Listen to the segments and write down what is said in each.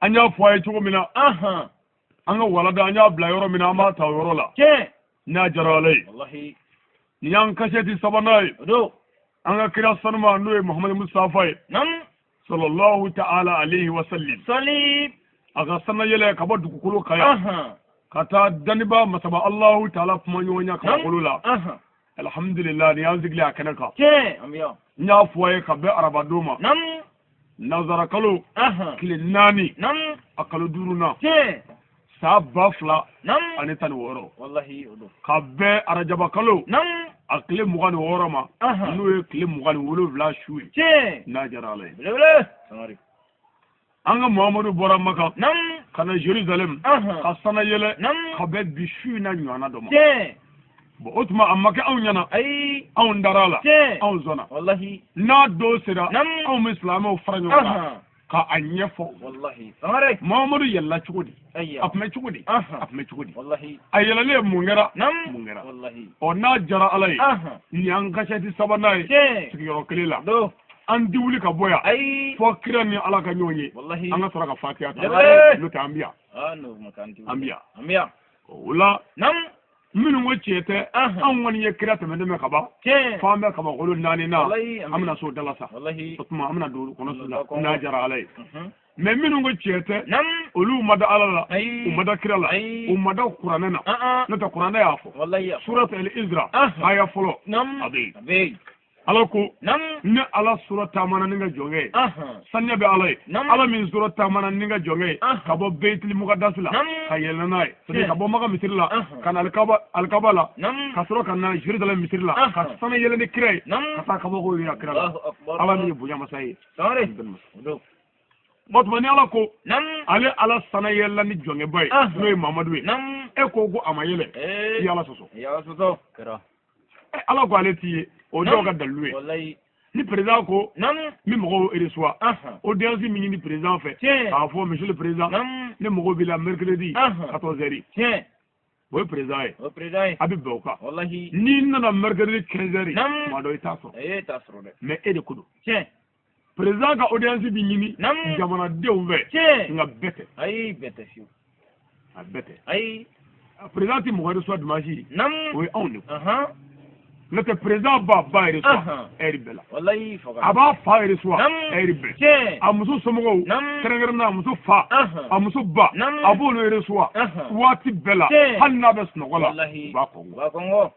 An y'a fɔ a ye cogo min na, an ka walada an y'a bila yɔrɔ min na, an b'a ta o yɔrɔ la. N'a diyara Ala ye. Nin y'an kasɛti sabanan ye. An ka kira sanuma n'o ye Muhamadu Mustafa ye. Sallallahu ta'ala alayhi wa sallim. A ka sanayɛlɛ ka bɔ dugukolo kan yan. Ka taa daniba masaba Allahu ta'ala kuma ɲɔgɔnya kabakolo la. Alhamdulillah, nin y'an sigilen a kɛnɛ kan. N y'a fɔ a ye ka bɛn arabadon ma. Nanzara kalo tile 4 a kalo 5nan san 2016. Ka bɛn arajaba kalo a tile 26 ma n'o ye tile 27 su ye. N'a diyara Ala ye. An ka Muhamadu bɔra Maka ka na Jerusalem ka sanayɛlɛ ka bɛn bi su in na ɲɔgɔnna dɔ ma. Bon, o tuma a ma kɛ anw ɲɛna, anw dara a la, anw sɔnna. N'a don sera, anw bɛ silamɛw fara ɲɔgɔn kan ka a ɲɛfɔ. Muhamadu yɛlɛla cogo di? A tun bɛ cogo di? A tun bɛ cogo di? A yɛlɛlen mun kɛra? Mun kɛra? Ɔ, n'a diyara Ala ye, nin y'an kasɛti sabanan ye sigiyɔrɔ kelen la. An ti wuli ka bɔ yan fɔ kira ni Ala ka ɲɔgɔn ye, an ka sɔrɔ ka fatiya ta. N'o tɛ an bɛ yan, an bɛ yan. O la minnu ko tiɲɛ tɛ, anw kɔni ye kira tɛmɛnen mɛn ka ban, f'an bɛ kabakolo 4 na, an bɛna s'o da la sa. O tuma an bɛna don kɔnɔ su la n'a diyara Ala ye. Mais minnu ko tiɲɛ tɛ, olu ma da Ala la, u ma da kira la, u ma da kuranɛ na. N'o tɛ kuranɛ y'a fɔ surat al-Isra aya fɔlɔ a bɛ yen. Ala ko ne Ala sura taamana ni ka jɔnkɛ ye, saniya bɛ Ala ye, Ala min sura taamana ni ka jɔnkɛ ye ka bɔ Beyitili Mukadasi la ka yɛlɛ n'a ye, c'est à dire ka bɔ Maka misiri la ka na Alikaba la, ka sɔrɔ ka na Jerusalem misiri la, ka sanu yɛlɛ ni kira ye ka taa kabako yira kira la. Ala min ye bonya masa ye. O tuma ni Ala ko ale Ala sana yɛlɛla ni jɔnkɛba ye n'o ye Mamadu ye, e ko ko a ma yɛlɛ, i y'Ala sɔsɔ. Ala ko ale t'i ye, o dɔw ka dalilu ye. Ni président ko n bɛ mɔgɔw reçoit, audience min ɲini président fɛ k'a fɔ monsieur le président, ne mɔgɔw b'i la mercredi 14 heures, o ye président ye, a bɛ bɛn o kan. N'i nana mercredi 15 heures, tuma dɔ i t'a sɔrɔ, mais e de ko don. Président ka audience bɛ ɲini jamanadenw fɛ, nka bɛɛ tɛ. A bɛɛ tɛ. Président tɛ mɔgɔ reçoit dimanche, o ye anw de ko. N'o tɛ président b'a ba reçoit heure bɛɛ la, a b'a fa reçoit heure bɛɛ, a muso somɔgɔw kɛrɛnkɛrɛnnenya a muso fa, a muso ba, a b'olu reçoit waati bɛɛ la, hali n'a bɛ sunɔgɔ la, u b'a kɔngɔ,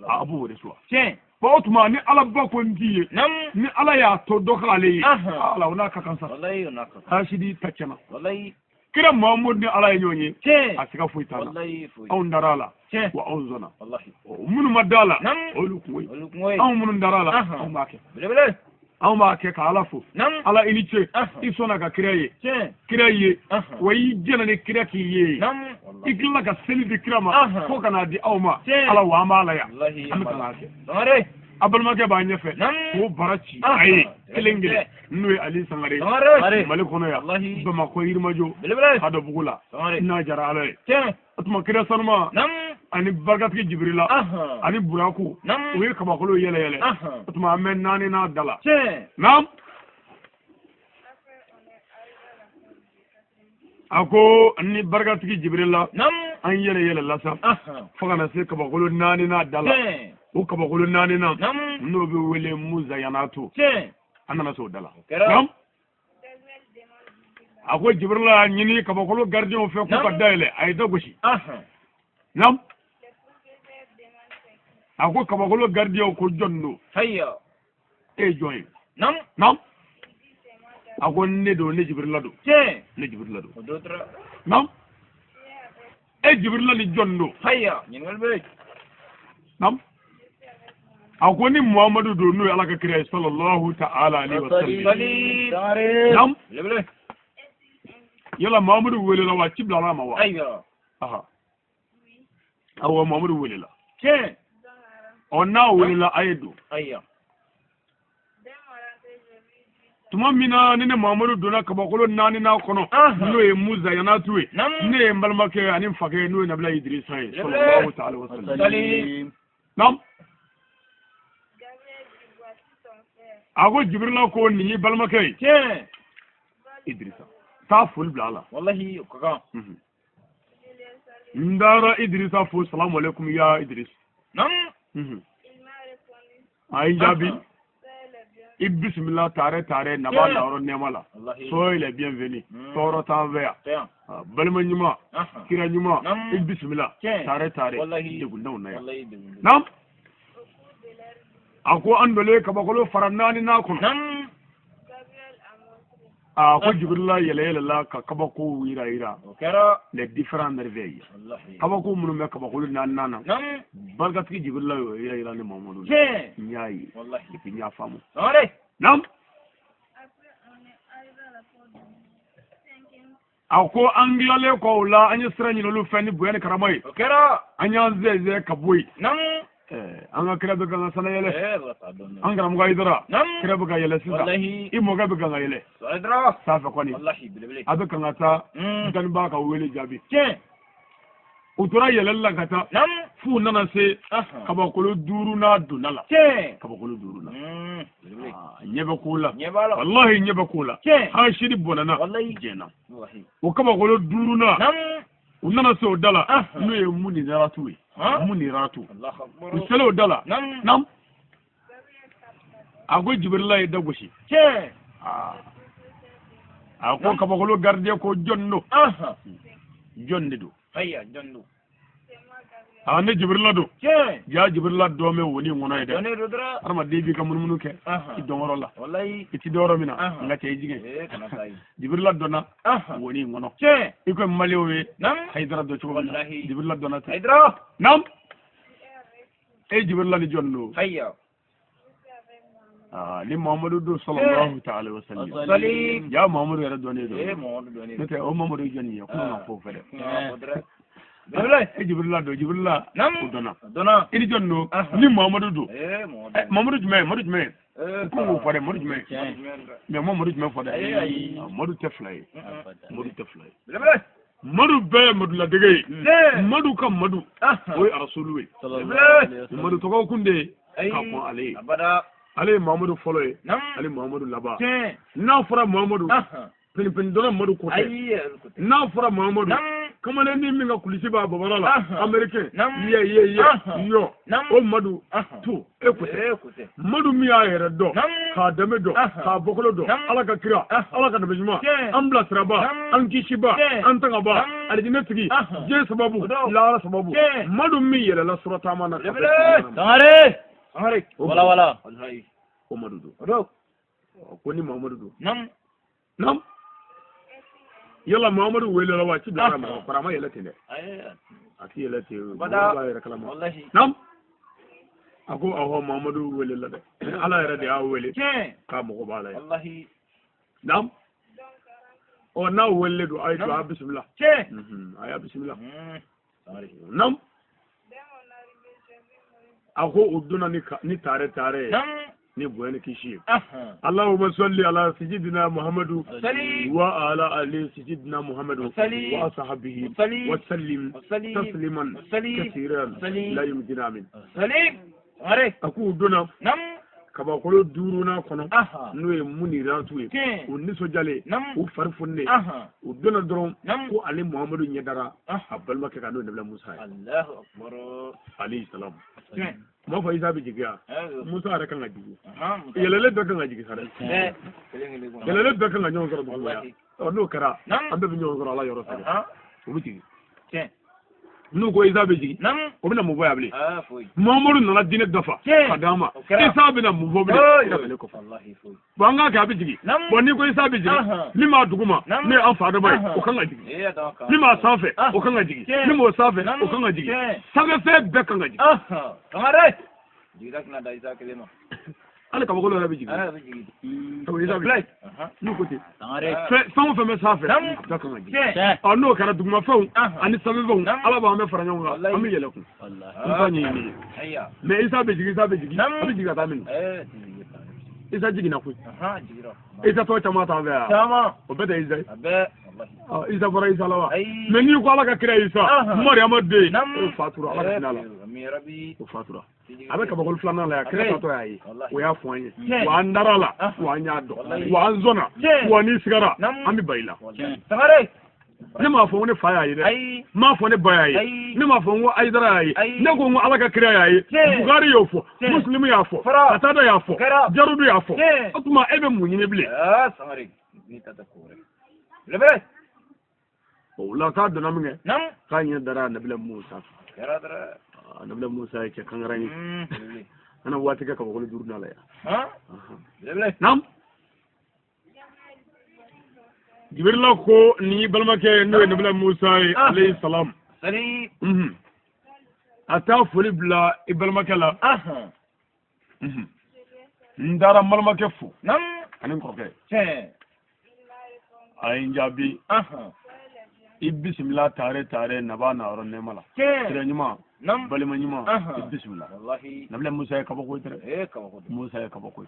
a b'o reçoit. Bon, o tuma ni Ala ba ko n t'i ye, ni Ala y'a to dɔ k'ale ye, ala o n'a ka kan sa, hasidi ta tiɲɛna. Kira Muhamadu ni Ala ye ɲɔgɔn ye, a siga foyi t'a la. Anw dara a la, wa anw sɔnna. Minnu ma da a la, olu kungo ye. Anw minnu dara a la, anw b'a kɛ. Anw b'a kɛ ka Ala fo. Ala i ni ce, i sɔnna ka kira ye, kira ye, wa i jɛnna ni kira k'i ye, i tilala ka seli di kira ma fo ka n'a di aw ma. Ala wa an b'a la yan, an bɛ ka n'a kɛ. A balimakɛ b'a ɲɛfɛ k'o bara ci a ye kelen kelen, n'o ye Ali Sangare Mali kɔnɔ yan, Bamakɔ Yirimajɔ Hadɔbugu la, n'a diyara Ala ye. O tuma kira sanuma ani barikatigi Jibirila ani Buraku, u ye kabakolo yɛlɛ yɛlɛ. O tuma an bɛ 4 n'a da la. Naam. A ko ni barikatigi Jibirila an yɛlɛ yɛlɛ la sa fo ka na se kabakolo 4 n'a da la. O kabakolo 4 na n'o bɛ wele Muzayanatu, an nana se o da la. A ko Jibirila y'a ɲini kabakolo gardien fɛ k'u ka dayɛlɛ, a ye da gosi. Naam. A ko kabakolo gardien ko jɔn don? E ye jɔn ye? Naam. A ko ne don, ne Jibirila don. Ne Jibirila don. Naam. E Jibirila ni jɔn don? Naam. A ko ni Muhamadu don, n'o ye Ala ka kira ye sallallahu ta'ala alayhi wa sallam. Naam. Yala Muhamadu welela wa, ci bilala a ma wa? Awɔ, Muhamadu welela. Ɔ, n'a welela a ye don. Tuma min na ni ne Muhamadu donna kabakolo 4 n'a kɔnɔ, n'o ye Muzayanatu ye, ne ye n balimakɛ ani n fakɛ n'o ye Nabila Idirisa ye sallallahu ta'ala wa sallam. Naam. A ko Jibirila ko nin y'i balimakɛ ye Idirisa. Taa foli bila a la. Wallahi o ka kan. N taara Idrissa fo salamu aleykum ya Idriss. Naam. A ye n jaabi. I bisimila tare tare na b'a la yɔrɔ nɛɛma la. Soyez les bienvenus. Tɔɔrɔ t'an fɛ yan. Balima ɲuman, kira ɲuman, i bisimila tare tare. Degun t'anw na yan. Naam. A ko an dolen kabakolo fara naani n'a kɔnɔ. A ko Jibrila yɛlɛ yɛlɛla ka kabakow yira yira. Les différents merveilles. Kabako minnu bɛ kabakolo naani na. Barikatigi Jibrila y'o yira yira ni Mamadu. N y'a ye. Et puis n y'a faamu. Naam. A ko an tilalen kɔ o la an ye sira ɲini olu fɛ ni bonya ni karama ye. An y'an zɛzɛ ka bɔ yen. An ka kira bɛ kan ka sana yɛlɛ. An karamɔgɔ Hayidara. Kira bɛ ka yɛlɛ sisan. I mɔkɛ bɛ kan ka yɛlɛ. Sanfɛ kɔni. A bɛ kan ka taa dɔnnibaa ka wele jaabi. U tora yɛlɛli la ka taa. F'u nana se kabakolo duurunan donna la. Kabakolo duurunan. Ɲɛ bɛ ko la. Walahi ɲɛ bɛ ko la. Hasidi bɔnna. Jɛnna. O kabakolo duurunan. U nana se o da la n'o ye Muniratu ye. Muniratu. U selen o da la. Naam. A ko Jibrila ye da gosi. A ko kabakolo gardien ko jɔn don. Jɔn de don. A ne Jibrila don. Ja Jibrila dɔn bɛ woni kɔnɔ ye dɛ. Hadamaden b'i ka munumunu kɛ i dɔnyɔrɔ la. I ti dɔn yɔrɔ min na n ka cɛ i jigin. Jibrila dɔnna woni kɔnɔ. I ko Maliyɛnw ye Hayidara dɔn cogo min na. Jibrila dɔnna ten. Naam. E Jibrila ni jɔn don? Ni Muhammadu don sallallahu ta'ala wa sallam. Ja Muhammadu yɛrɛ dɔnnen don. N'o tɛ o Muhammadu ye jɔnni ye? Kuma ma fɔ o fɛ dɛ. E Jibrila don, Jibrila o dɔnna. I ni jɔn don? Ni Muhammadu don. Muhammadu jumɛn? Muhammadu jumɛn? Ko k'o fɔ dɛ, Muhammadu jumɛn? Mais Muhammadu jumɛn fɔ dɛ? Muhammadu tɛ fila ye. Muhammadu tɛ fila ye. Madu bɛɛ ye maduladege ye. Madu ka madu o ye arasulu ye. Madu tɔgɔ kun de ye ka kɔn ale ye. Ale ye Muhammadu fɔlɔ ye, ale Muhammadu laban. N'a fɔra Muhammadu, pinipini dɔnna Madu ko tɛ. N'a fɔra Muhammadu, kamalennin min ka kulisi b'a babara la, américain, ye ye ye, yɔ, o Madu tu e ko tɛ. Madu min y'a yɛrɛ dɔn, k'a danbe dɔn, k'a bɔkolo dɔn, Ala ka kira, Ala ka nabi ɲuman, an bilasiraba, an kisiba, an tangaba, alijinɛ tigi, diɲɛ sababu, lahara sababu. Madu min yɛlɛla surataama na. Sangare. Wala wala. O Madu don. Ko ni Muhammadu don. Naam. Yala Muhammadu welela wa ci bila ma kɔrɔ a ma yɛlɛ ten dɛ. A ti yɛlɛ ten. Bada. Naam. A ko awɔ Muhammadu welela dɛ. Ala yɛrɛ de y'a wele. K'a mago b'a la ye. Naam. Ɔ n'a welelen don a ye to a bisimila. A y'a bisimila. Naam. A ko u donna ni tare tare ye. Ni bonya ni kisi ye. Allahumma salli ala sayyidina Muhammadu wa ala ali sayyidina Muhammadu wa ashabihi wa sallim tasliman kasiran la yumkinu amin. A k'u donna kabakolo duurunan kɔnɔ n'o ye Muniratu ye. U nisɔndiyalen, u fari fununen, u donna dɔrɔn ko ale Muhammadu ɲɛ dara a balimakɛ kan n'o ye Nabila Musa ye. Alayhi salam. Kuma fɔ Isa bɛ jigin yan. Musa yɛrɛ kan ka jigin. Yɛlɛlen bɛɛ kan ka jigin sa dɛ. Yɛlɛlen bɛɛ kan ka ɲɔgɔn sɔrɔ dugu la yan. Ɔ n'o kɛra an bɛɛ bɛ ɲɔgɔn sɔrɔ Ala yɔrɔ fɛ. O bɛ jigin. N'u ko Isa bɛ jigin, o bɛna mun fɔ yan bilen? Muhammadu nana diinɛ dafa ka d'an ma. Isa bɛna mun fɔ bilen? Bon an k'a kɛ a bɛ jigin. Bon n'i ko Isa bɛ jigin, min b'a duguma n'o ye an fa Adama ye, o kan ka jigin. Min b'a sanfɛ, o kan ka jigin. Min b'o sanfɛ, o kan ka jigin. Sanfɛfɛn bɛɛ kan ka jigin. Hali kabakolo yɛrɛ bɛ jigin. Isa bɛ jigin. N'u ko ten. Fɛn o fɛn bɛ sanfɛ, a bɛɛ kan ka jigin. Ɔ n'o kɛra dugumafɛnw ani sanfɛfɛnw, Ala b'an bɛɛ fara ɲɔgɔn kan, an bɛ yɛlɛ kun. Musa ɲɛɲini ye. Mais Isa bɛ jigin, Isa bɛ jigin, a bɛ jigin ka taa min? Isa jiginna koyi. Isa tɔ caman t'an fɛ yan. O bɛɛ tɛ Isa ye. Isa bɔra Isa la wa? Mais n'i ko Ala ka kira Isa, Mariyama den, o fatura, Ala ka hinɛ a la. O fatura. A bɛ kabakolo filanan la yan, kira tatɔ y'a ye, o y'a fɔ an ye, wa an dara la, wa an y'a dɔn, wa an zɔnna, wa n'i sigara an bɛ ba i la. Ne m'a fɔ ko ne fa y'a ye dɛ, n m'a fɔ ne ba y'a ye, ne m'a fɔ n ko Ayidara y'a ye, ne ko n ko Ala ka kira y'a ye, Bukari y'o fɔ, Musilimu y'a fɔ, Katada y'a fɔ, Jarudu y'a fɔ. O tuma e bɛ mun ɲini bilen? O la k'a donna min kɛ, k'a ɲɛ dara Nabila Musa. Nabila Musa ye cɛ kankaran ye. An na waati kɛ kabakolo duuru la yan. Naam. Jibirila ko ni balimakɛ n'o ye Nabila Musa ye alayhi salam. A taa foli bila i balimakɛ la. N taara n balimakɛ fo. Ani n kɔrɔkɛ. A ye n jaabi. I bisimila tare tare naba na yɔrɔ nɛɛma la. Kira ɲuman, balima ɲuman, i bisimila. Nabila Musa ye kabako ye dɛ. Musa ye kabako ye.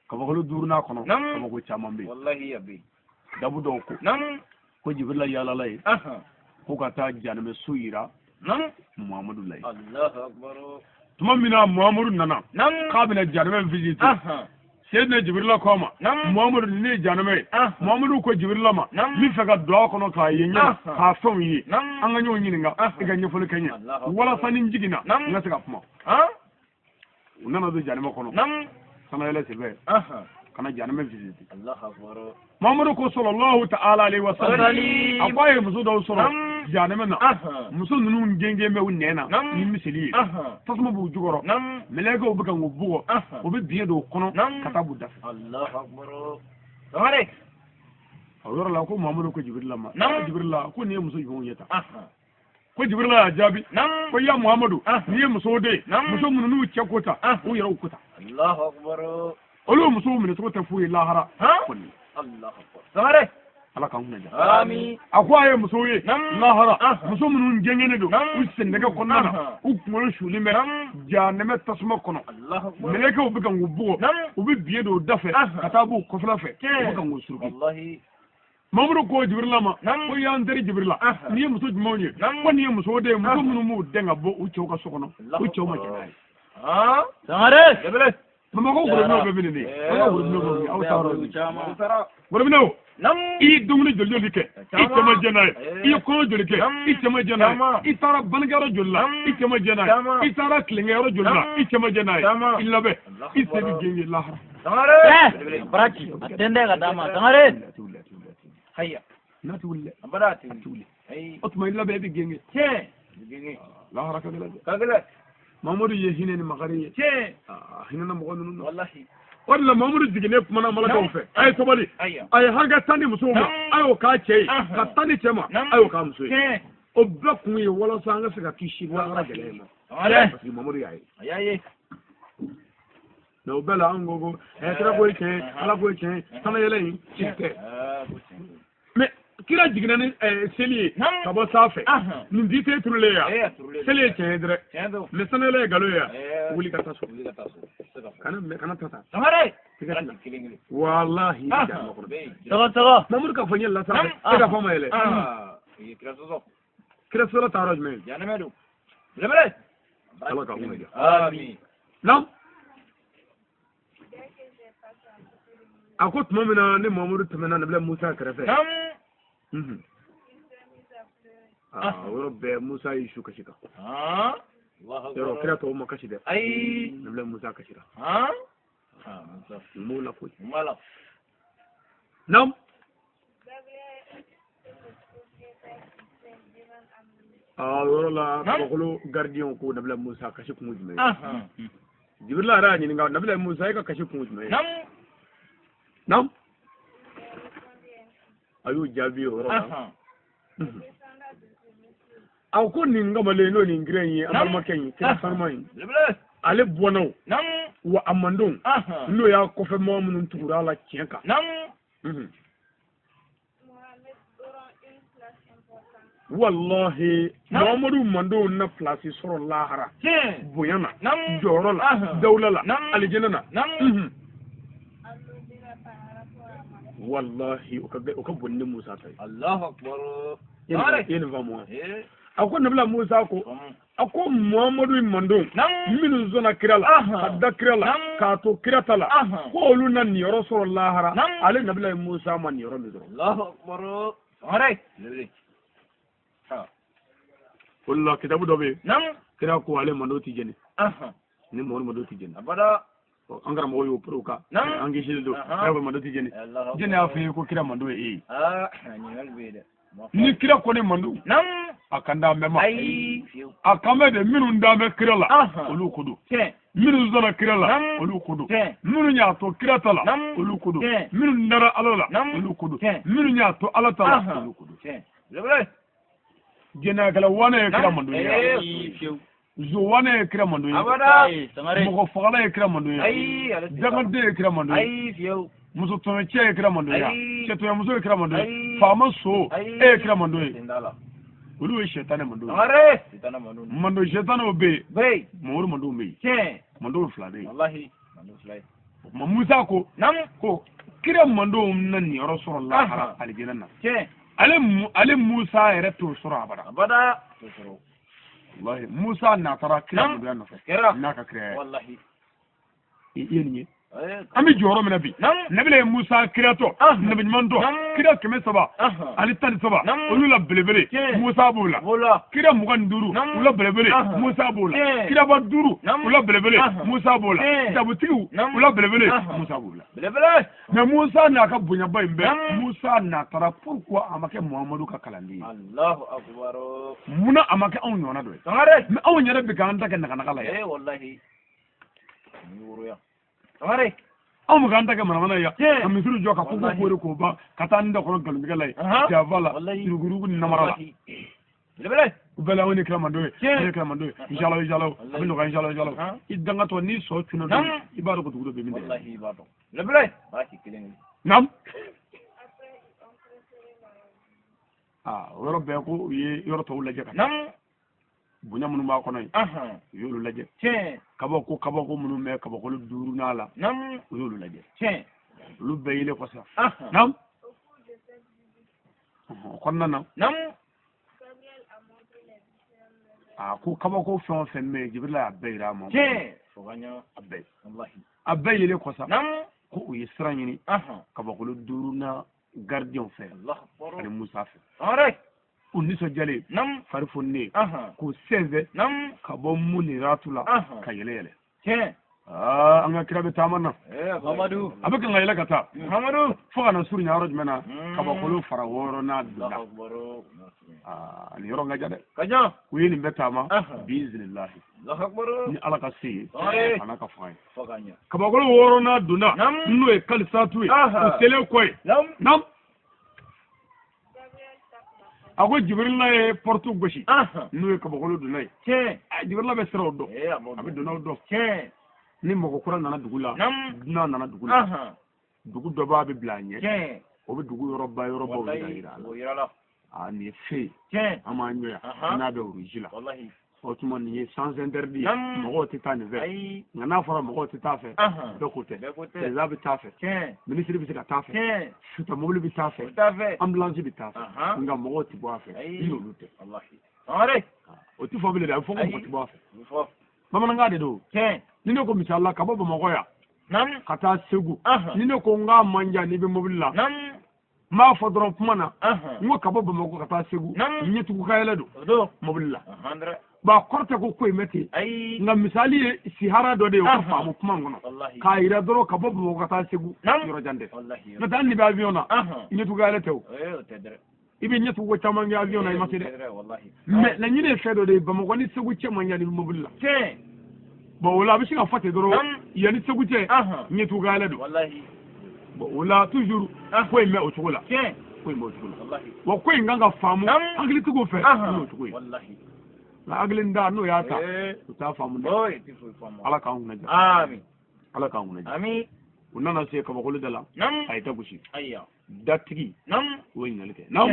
Kabakolo duurunan kɔnɔ, kabako caman bɛ yen. Dabu dɔw ko ko Jibirila yaalala ye ko ka taa janɛmɛ so yira Muhamadu la ye. Tuma min na Muhamadu nana k'a bɛna janɛmɛ visite, Seyidina Jibirila ko a ma, Muhamadu ni ne ye janɛmɛ ye. Muhamadu ko Jibirila ma, n bɛ fɛ ka don a kɔnɔ k'a ye ɲɛ k'a fɛnw ye, an ka ɲɔgɔn ɲininka, i ka ɲɛfɔli kɛ n ye walasa ni n jiginna n ka se ka kuma. U nana don janɛmɛ kɔnɔ, sanayɛlɛ senfɛ ka na janɛmɛ visite. Muhamadu ko sallallahu ta'ala alayhi wa sallam, a ko a ye muso dɔw sɔrɔ janɛmɛ na, muso ninnu gengen bɛ u nɛn na ni miseli ye, tasuma b'u jukɔrɔ, mɛlɛkɛw bɛ ka k'u bugɔ, u bɛ biɲɛ don u kɔnɔ ka taa b'u da fɛ. O yɔrɔ la ko Muhamadu ko Jibirila ma, Jibirila ko nin ye muso jumɛnw ye tan? Ko Jibirila y'a jaabi ko ya Muhamadu, nin ye musow de ye, muso minnu n'u cɛ ko ta, u yɛrɛw ko ta. Olu musow minɛcogo tɛ foyi ye lahara kɔni. Ala k'an kunna diya. A ko a ye musow ye lahara, muso minnu gɛngɛnnen don u sennɛgɛ kɔnɔna na, u kunkolo sulen bɛ janɛmɛ tasuma kɔnɔ, mɛlɛkɛw bɛ kan k'u bugɔ, u bɛ biɲɛ don u da fɛ ka taa b'u kɔfɛla fɛ, u bɛ kan k'u suruku. Mamadu ko Jibirila ma, ko y'an teri Jibirila, nin ye muso jumɛnw ye? Ko nin ye musow de ye, muso minnu b'u dɛn ka bɔ u cɛw ka so kɔnɔ, u cɛw ma jɛn n'a ye. Sangare. Bamakɔ worobinɛw bɛ min de ye, an ka worobinɛw bɛ min, aw ta yɔrɔ ye. Worobinɛw, i ye dumuni joli joli kɛ, i cɛ ma jɛn n'a ye, i ye kɔɲɔ joli kɛ, i cɛ ma jɛn n'a ye, i taara bannikɛyɔrɔ joli la, i cɛ ma jɛn n'a ye, i taara tilenkɛyɔrɔ joli la, i cɛ ma jɛn n'a ye, i labɛn, i sen bɛ gengen lahara. Sangare. Baraki, a tɛntɛn ka d'a ma, Sangare. Haya. N'a ti wuli dɛ. A ti wuli. O tuma i labɛn, i bɛ gengen. Lahara ka gɛlɛn dɛ. Ka gɛlɛn. Mamadu ye hinɛ ni makari ye. A hinɛna mɔgɔ ninnu na. O de la Mamadu jiginnen kumana malakaw fɛ. A ye sabali. A ye hakɛ tan di musow ma, a y'o k'a cɛ ye, ka tan di cɛ ma, a y'o k'a muso ye. O bɛɛ kun ye walasa an ka se ka kisi lahara gɛlɛya ma. Parce que Mamadu y'a ye. A y'a ye. Mais o bɛɛ la an ko ko kira ko ye tiɲɛ, Ala ko ye tiɲɛ, sanayɛlɛ in tiɲɛ tɛ. Mais kira jiginna ni seli ye ka bɔ sanfɛ, nin di tɛ turulen yan, seli ye tiɲɛ ye dɛ, mais sanayɛlɛ ye nkalon ye yan, wuli ka taa so, kana ta ta. Walahi. Tɔgɔ. Mamadu k'a fɔ n ye la sanfɛ, e ka fɔ ma yɛlɛ. Kira sɔsɔ ta yɔrɔ jumɛn? Ala k'an kunna diya. Naam. A ko tuma min na ni Mamadu tɛmɛna Nabila Musa kɛrɛfɛ. O yɔrɔ bɛɛ Musa y'i su kasi kan. Yɔrɔ kira tɔw ma kasi dɛ. Nabila Musa kasira. N b'o la koyi. Naam. O yɔrɔ la kabakolo gardien ko Nabila Musa kasi kun jumɛn ye? Jibirila yɛrɛ y'a ɲininka, Nabila Musa e ka kasi kun jumɛn ye? Naam. A y'o jaabi o yɔrɔ la. A ko nin kamalen n'o nin kira in ye, an balimakɛ in, kira sanuma in, ale bɔnnaw, wa a mandenw, n'o y'a kɔfɛ mɔgɔ minnu tugura a la tiɲɛ kan. Wallahi, Muhammadu mandenw na place sɔrɔ lahara, bonya na, jɔyɔrɔ la, dawula la, alijinɛ na. Wallahi, o ka bon ni Musa ta ye. Allahu akbar. I ye nin faamu wa? A ko Nabila Musa ko a ko Muhamadu mandon minnu sɔnna kira la ka da kira la k'a to kira ta la ko olu na niyɔrɔ sɔrɔ lahara ale Nabila Musa ma niyɔrɔ min sɔrɔ. Allahu akbar. Sangare. O la kitabu dɔ bɛ yen kira ko ale mando ti jɛni ni mɔgɔ mando ti jɛni abada an karamɔgɔ y'o poro kan an kisilen don kira ko mando ti jɛni jɛni y'a fɔ ye ko kira mando ye e ye ni kira ko ne mando a kan d'an bɛɛ ma a kan bɛ de minnu d'an bɛ kira la olu ko don minnu sɔnna kira la olu ko don minnu y'a to kira ta la olu ko don minnu dara Ala la olu ko don minnu y'a to Ala ta la olu ko don jɛnɛyakɛla wane ye kira mando ye zo wane ye kira mando ye mɔgɔ fagala ye kira mando ye dangaden ye kira mando ye muso tɔɲɔcɛ ye kira mando ye cɛ tɔɲɔmuso ye kira mando ye faama so e ye kira mando ye olu ye sɛtanɛ mando ye mando sɛtanɛw bɛ yen Mamadu mandow bɛ yen mandow fila bɛ yen o tuma Musa ko ko kira mandow na niyɔrɔ sɔrɔ lahara alijinɛ na ale Musa yɛrɛ t'o sɔrɔ abada wallahi Musa n'a taara kira mandoya nɔfɛ n'a ka kira ye i ye nin ye an bɛ jɔyɔrɔ min na bi Nabila Musa kira tɔ nabi ɲuman tɔ kira 313 olu la belebele Musa b'o la kira 25 u la belebele Musa b'o la kiraba 5 u la belebele Musa b'o la kitabutigiw u la belebele Musa b'o la mais Musa n'a ka bonyaba in bɛɛ Musa n'a taara pourquoi a ma kɛ Muhamadu ka kalanden ye Allahu akbar munna a ma kɛ anw ɲɔgɔnna dɔ ye mais anw yɛrɛ bɛ k'an ta kɛ naganaga la yan anw bɛ k'an ta kɛ manamana ye ka misiri jɔ ka koko kori k'o ban ka taa n da kɔnɔ nkalontigɛ la ye java la yuruguyurugu ni namara la u bɛɛ la anw ni kira mando ye anw ni kira mando ye inshallah inshallah a bɛ nɔgɔya inshallah inshallah i dangatɔ n'i sɔ cunna don i b'a dɔn ko dugu dɔ bɛ min dɛ naam aa o yɔrɔ bɛɛ ko u ye yɔrɔ tɔw lajɛ ka taa bonya minnu b'a kɔnɔ yen u y'olu lajɛ kabako minnu bɛ kabakolo 5 n'a la u y'olu lajɛ olu bɛɛ yelen kɔsa naam o kɔnɔna na a ko kabako fɛn o fɛn bɛ yen Jibirila y'a bɛɛ yira a ma a bɛɛ yelen kɔsa ko u ye sira ɲini kabakolo 5 na gardien fɛ ani Musa fɛ u nisɔndiyalen fari foninen k'u sɛnsɛn ka bɔ muniratu la ka yɛlɛ yɛlɛ an ka kira bɛ taama na a bɛ kan ka yɛlɛ ka taa fo ka na surunya yɔrɔ jumɛn na kabakolo fara 6 n'a donna nin yɔrɔ ka jan dɛ u ye nin bɛɛ taama biizinilahi ni Ala ka se ye a n'a ka fanga ye kabakolo 6 n'a donna n'o ye kalisatu ye u selen kɔ ye naam a ko Jibirila ye porte gosi n'o ye kabakolo donna ye Jibirila bɛ siraw dɔn a bɛ donnaw dɔn ni mɔgɔ kura nana dugu la dunan nana dugu la dugu dɔ b'a bɛ bila a ɲɛ o bɛ dugu yɔrɔba yɔrɔbaw yira a la a nin ye fe ye an b'an ɲɔ yan n'a bɛ rouge la o tuma nin ye sens interdit ye mɔgɔw tɛ taa nin fɛ nka n'a fɔra mɔgɔw tɛ taa fɛ bɛɛ ko tɛ président bɛ taa fɛ ministre bɛ se ka taa fɛ suta mobili bɛ taa fɛ ambulance bɛ taa fɛ nka mɔgɔw tɛ bɔ a fɛ i n'olu tɛ o tɛ fɔ bilen dɛ a bɛ fɔ ko mɔgɔ tɛ bɔ a fɛ bamanankan de don ni ne ko misali la ka bɔ Bamakɔ yan ka taa Segu ni ne ko n k'a man jan n'i bɛ mobili la n b'a fɔ dɔrɔn kuma na n ko ka bɔ Bamakɔ ka taa Segu ɲɛtugu ka yɛlɛ don mobili la bon a kɔrɔ tɛ ko in bɛ ten nka misali ye sihara dɔ de ye o ka faamu kuma in kɔnɔ k'a yira dɔrɔn ka bɔ Bamakɔ ka taa Segu yɔrɔ jan tɛ n'o tɛ hali n'i bɛ avion na ɲɛtugu ka yɛlɛ tɛ o i bɛ ɲɛtugu ko caman kɛ avion na i ma se dɛ mais laɲini ye fɛn dɔ de ye Bamakɔ ni Segu cɛ man jan ni mobili la bon o la a bɛ se ka fɔ ten dɔrɔn yan ni Segu cɛ ɲɛtugu ka yɛlɛ don bon o la toujours ko in bɛ o cogo la ko in bɛ o cogo la wa ko in kan ka faamu hakilitigiw fɛ n'o cogo ye nka hakili da n'o y'a ta u t'a faamu dɛ Ala k'an kunna diya Ala k'an kunna diya u nana se kabakolo da la a ye da gosi datigi o ye ɲininkali kɛ naam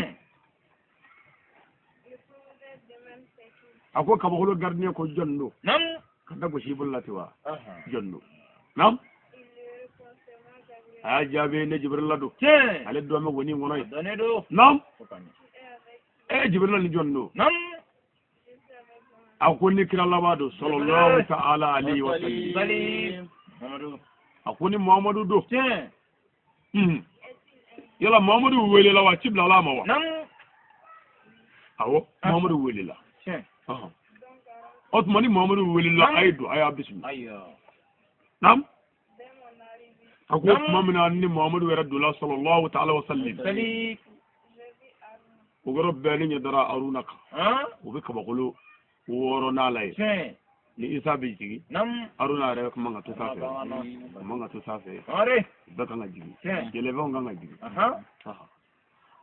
a ko kabakolo gardien ko jɔn don ka da gosi i bolo la ten wa jɔn don naam a y'a jaabi ne Jibirila don ale dɔn bɛ woni kɔnɔ ye naam Jibirila ni jɔn don A ko ni kira laban don sallallahu ta'ala alayhi wa sallam. A ko ni Muhammadu don. Yala Muhammadu welela wa ci bilala a ma wa? Awɔ, Muhammadu welela. O tuma ni Muhammadu welela a ye don, a y'a bisimila. Naam. A ko tuma min na ni Muhammadu yɛrɛ donna sallallahu ta'ala wa sallam. O yɔrɔ bɛɛ ne ɲɛ dara Haruna kan. O bɛ kabakolo wɔɔrɔnan la yen. Ni Isa bɛ jigin, Haruna yɛrɛ man ka to sanfɛ. O man ka to sanfɛ. Bɛɛ kan ka jigin. Yɛlɛfɛnw kan ka jigin.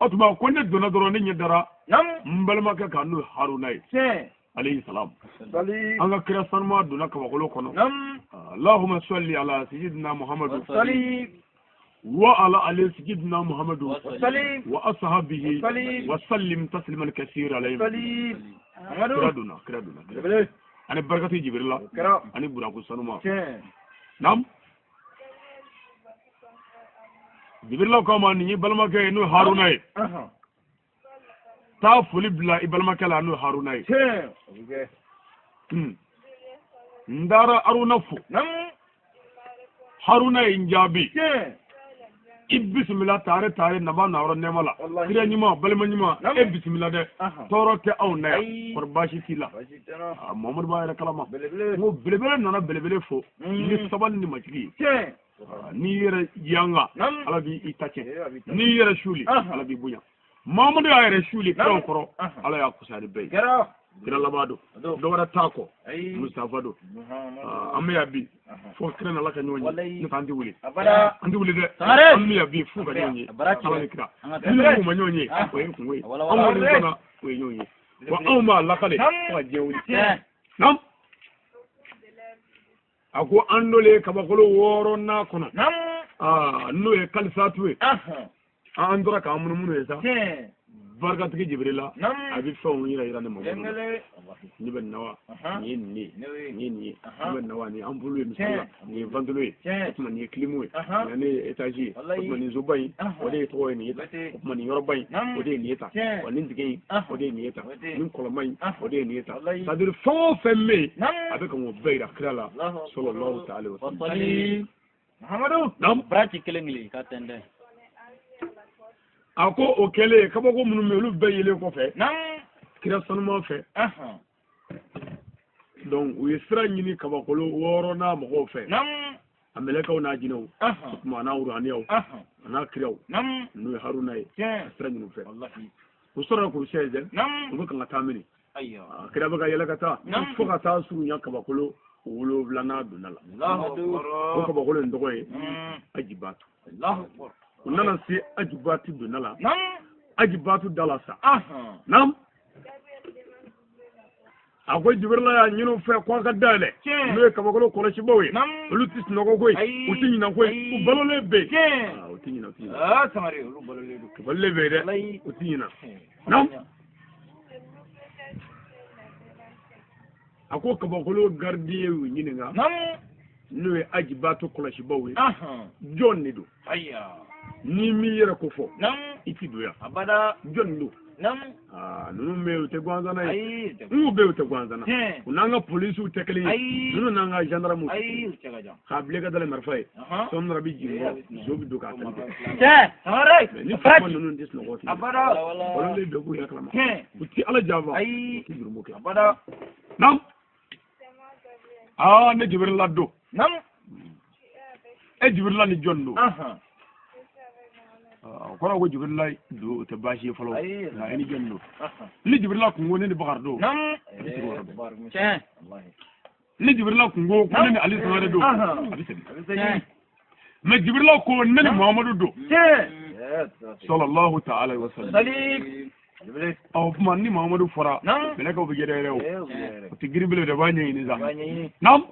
O tuma ko ne donna dɔrɔn ne ɲɛ dara n balimakɛ kan n'o ye Haruna ye. Alayhi salam. An ka kira sanuma donna kabakolo kɔnɔ. Allahumma salli ala sayyidina Muhammadu. Wa ala ali sayyidina Muhammadu. Wa ashabihi wa sallim tasliman kaseera alayhi. Kira donna, kira donna. Ani barakati Jibrila. Ani buraku sanuma. Naam. Jibrila ko ma nin ye balimakɛ ye n'o ye Haruna ye. Taa foli bila i balimakɛ la n'o ye Haruna ye. N taara Haruna fo. Haruna ye n jaabi. I bisimila tare tare naba na yɔrɔ nɛɛma la. Kira ɲuman, balima ɲuman, e bisimila dɛ. Tɔɔrɔ tɛ anw na yan. Kɔri baasi t'i la. Muhammadu b'a yɛrɛ kalama. N ko belebele nana belebele fo. Ni sabali ni majigi ye. N'i yɛrɛ yanga, Ala b'i ta tiɲɛ. N'i yɛrɛ suli, Ala b'i bonya. Muhammadu y'a yɛrɛ suli kiraw kɔrɔ, Ala y'a kusaya ni bɛɛ ye. Kira laban don, dɔ wɛrɛ t'a kɔ, Mustafa don. An bɛ yan bi fo kira n'Ala ka ɲɔgɔn ye, n'o tɛ an tɛ wuli. An tɛ wuli dɛ, an bɛ yan bi fo ka ɲɔgɔn ye, Ala ni kira. Ni ma ɲɔgɔn ye, o ye kungo ye. Anw kɔni kɔnɔ, o ye ɲɔgɔn ye. Wa anw b'a lakale fo ka diɲɛ wuli. Naam. A ko an dolen kabakolo wɔɔrɔnan kɔnɔ. N'o ye kalisatu ye. An tora k'an munumunu ye sa. Barikatigi Jibrila, a bɛ fɛnw yira yira ne ma. Ne bɛ na wa, nin ye nin ye, nin ye nin ye, ne bɛ na wa, nin ye ampoule ye misali la, nin ye ventilo ye, o tuma nin ye clim ye, nin ye étage ye, o tuma nin soba in, o de ye tɔgɔ ye nin ye tan, o tuma nin yɔrɔba in, o de ye nin ye tan, wa nin dingɛ in, o de ye nin ye tan, nin kɔlɔnba in, o de ye nin ye tan. C'est à dire fɛn o fɛn bɛ yen, a bɛ ka o bɛɛ yira kira la, sallallahu ta'ala wa sallam. Muhammadu. Naam. Baraji kelen kelen ka tɛntɛn. A ko o kɛlen kabako minnu bɛ olu bɛɛ yelen kɔfɛ. Kira sanuman fɛ. Donc u ye sira ɲini kabakolo wɔɔrɔnan mɔgɔw fɛ. A mɛlɛkɛw n'a jinɛw. O tuma a n'a ruhaniyaw. A n'a kiraw. N'o ye Haruna ye. A sira ɲini u fɛ. U sɔrɔla k'u sɛnsɛn. U bɛ kan ka taa mini. Kira bɛ ka yɛlɛ ka taa. Fo ka taa surunya kabakolo wolonwulanan donna la. O kabakolo in tɔgɔ ye Ajibatu. U nana se Ajibatu donna la. Ajibatu da la sa. Naam. A ko Jibrila y'a ɲini u fɛ ko a ka dayɛlɛ. N'o ye kabakolo kɔlɔsibaw ye. Olu tɛ sunɔgɔ koyi. U tɛ ɲinɛ koyi. U balolen bɛ yen. U tɛ ɲinɛ, u tɛ ɲinɛ. Sangare, olu balolen don. U balolen bɛ yen dɛ. U tɛ ɲinɛ. Naam. A ko kabakolo gardien y'u ɲininka. N'o ye Ajibatu kɔlɔsibaw ye. Jɔn de don? N'i m'i yɛrɛ ko fɔ, i ti don yan. Jɔn don? Ninnu bɛ yen, u tɛ gansan ye. N'u bɛ yen, u tɛ gansan. U n'an ka polisiw tɛ kelen ye. Ninnu n'an ka gendarmew tɛ kelen ye. K'a bila i ka dala marifa ye. Sɔmi bɛ jigin kɔ, zo bɛ don k'a tali kɛ. Ni faama ninnu tɛ sunɔgɔ tɛ. Balolen bɛɛ b'u yɛrɛ kalama. U ti Ala janfa. U ti jurumu kɛ. Naam. Ne Jibrila don. E Jibrila ni jɔn don? O kɔrɔ ko Jibrila don o tɛ baasi ye fɔlɔ. Nka e ni jɔn don? Ni Jibrila kun ko ne ni Bakari don, a bɛ segin o yɔrɔ bɛɛ. Ni Jibrila kun ko ne ni Ali Sangare don, a bɛ segin. Mais Jibrila ko ne ni Muhammadu don. Sallallahu ta'ala wa sallam. Ɔ tuma ni Muhammadu fɔra, mɛlɛkɛw bɛ yɛrɛ yɛrɛ o. O tɛ girin bilen dɛ, u b'a ɲɛɲini sa. Naam.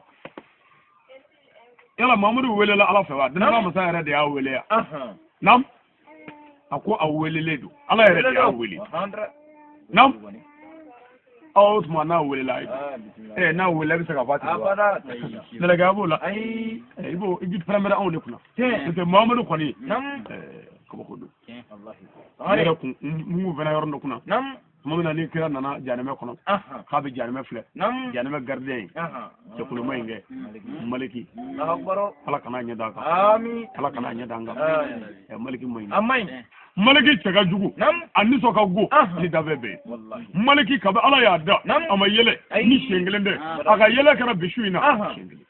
Yala Muhammadu welela Ala fɛ wa? Danaba masa yɛrɛ de y'a wele ya. Naam. A ko a welelen don. Ala yɛrɛ de y'a wele. Naam. O tuma n'a welela, n'a welela i bɛ se k'a fɔ a tigi wa? Mɛlɛkɛ a b'o la. I b'o i bɛ pɛrɛn-pɛrɛn anw de kunna. N'o tɛ Muhammadu kɔni kabako don. Ne yɛrɛ kun n kun fana yɔrɔ dɔ kunna. Tuma min na ni kira nana janɛmɛ kɔnɔ k'a bɛ janɛmɛ filɛ janɛmɛ gardien ye cɛkoloma in kɛ maliki ala kana ɲɛ d'a kan ala kana ɲɛ d'an kan maliki man ɲi maliki cɛ ka jugu a nisɔn ka go ni danfɛn bɛɛ ye maliki kabi ala y'a da a ma yɛlɛ ni siɲɛ kelen tɛ a ka yɛlɛ kɛra bi su in na siɲɛ kelen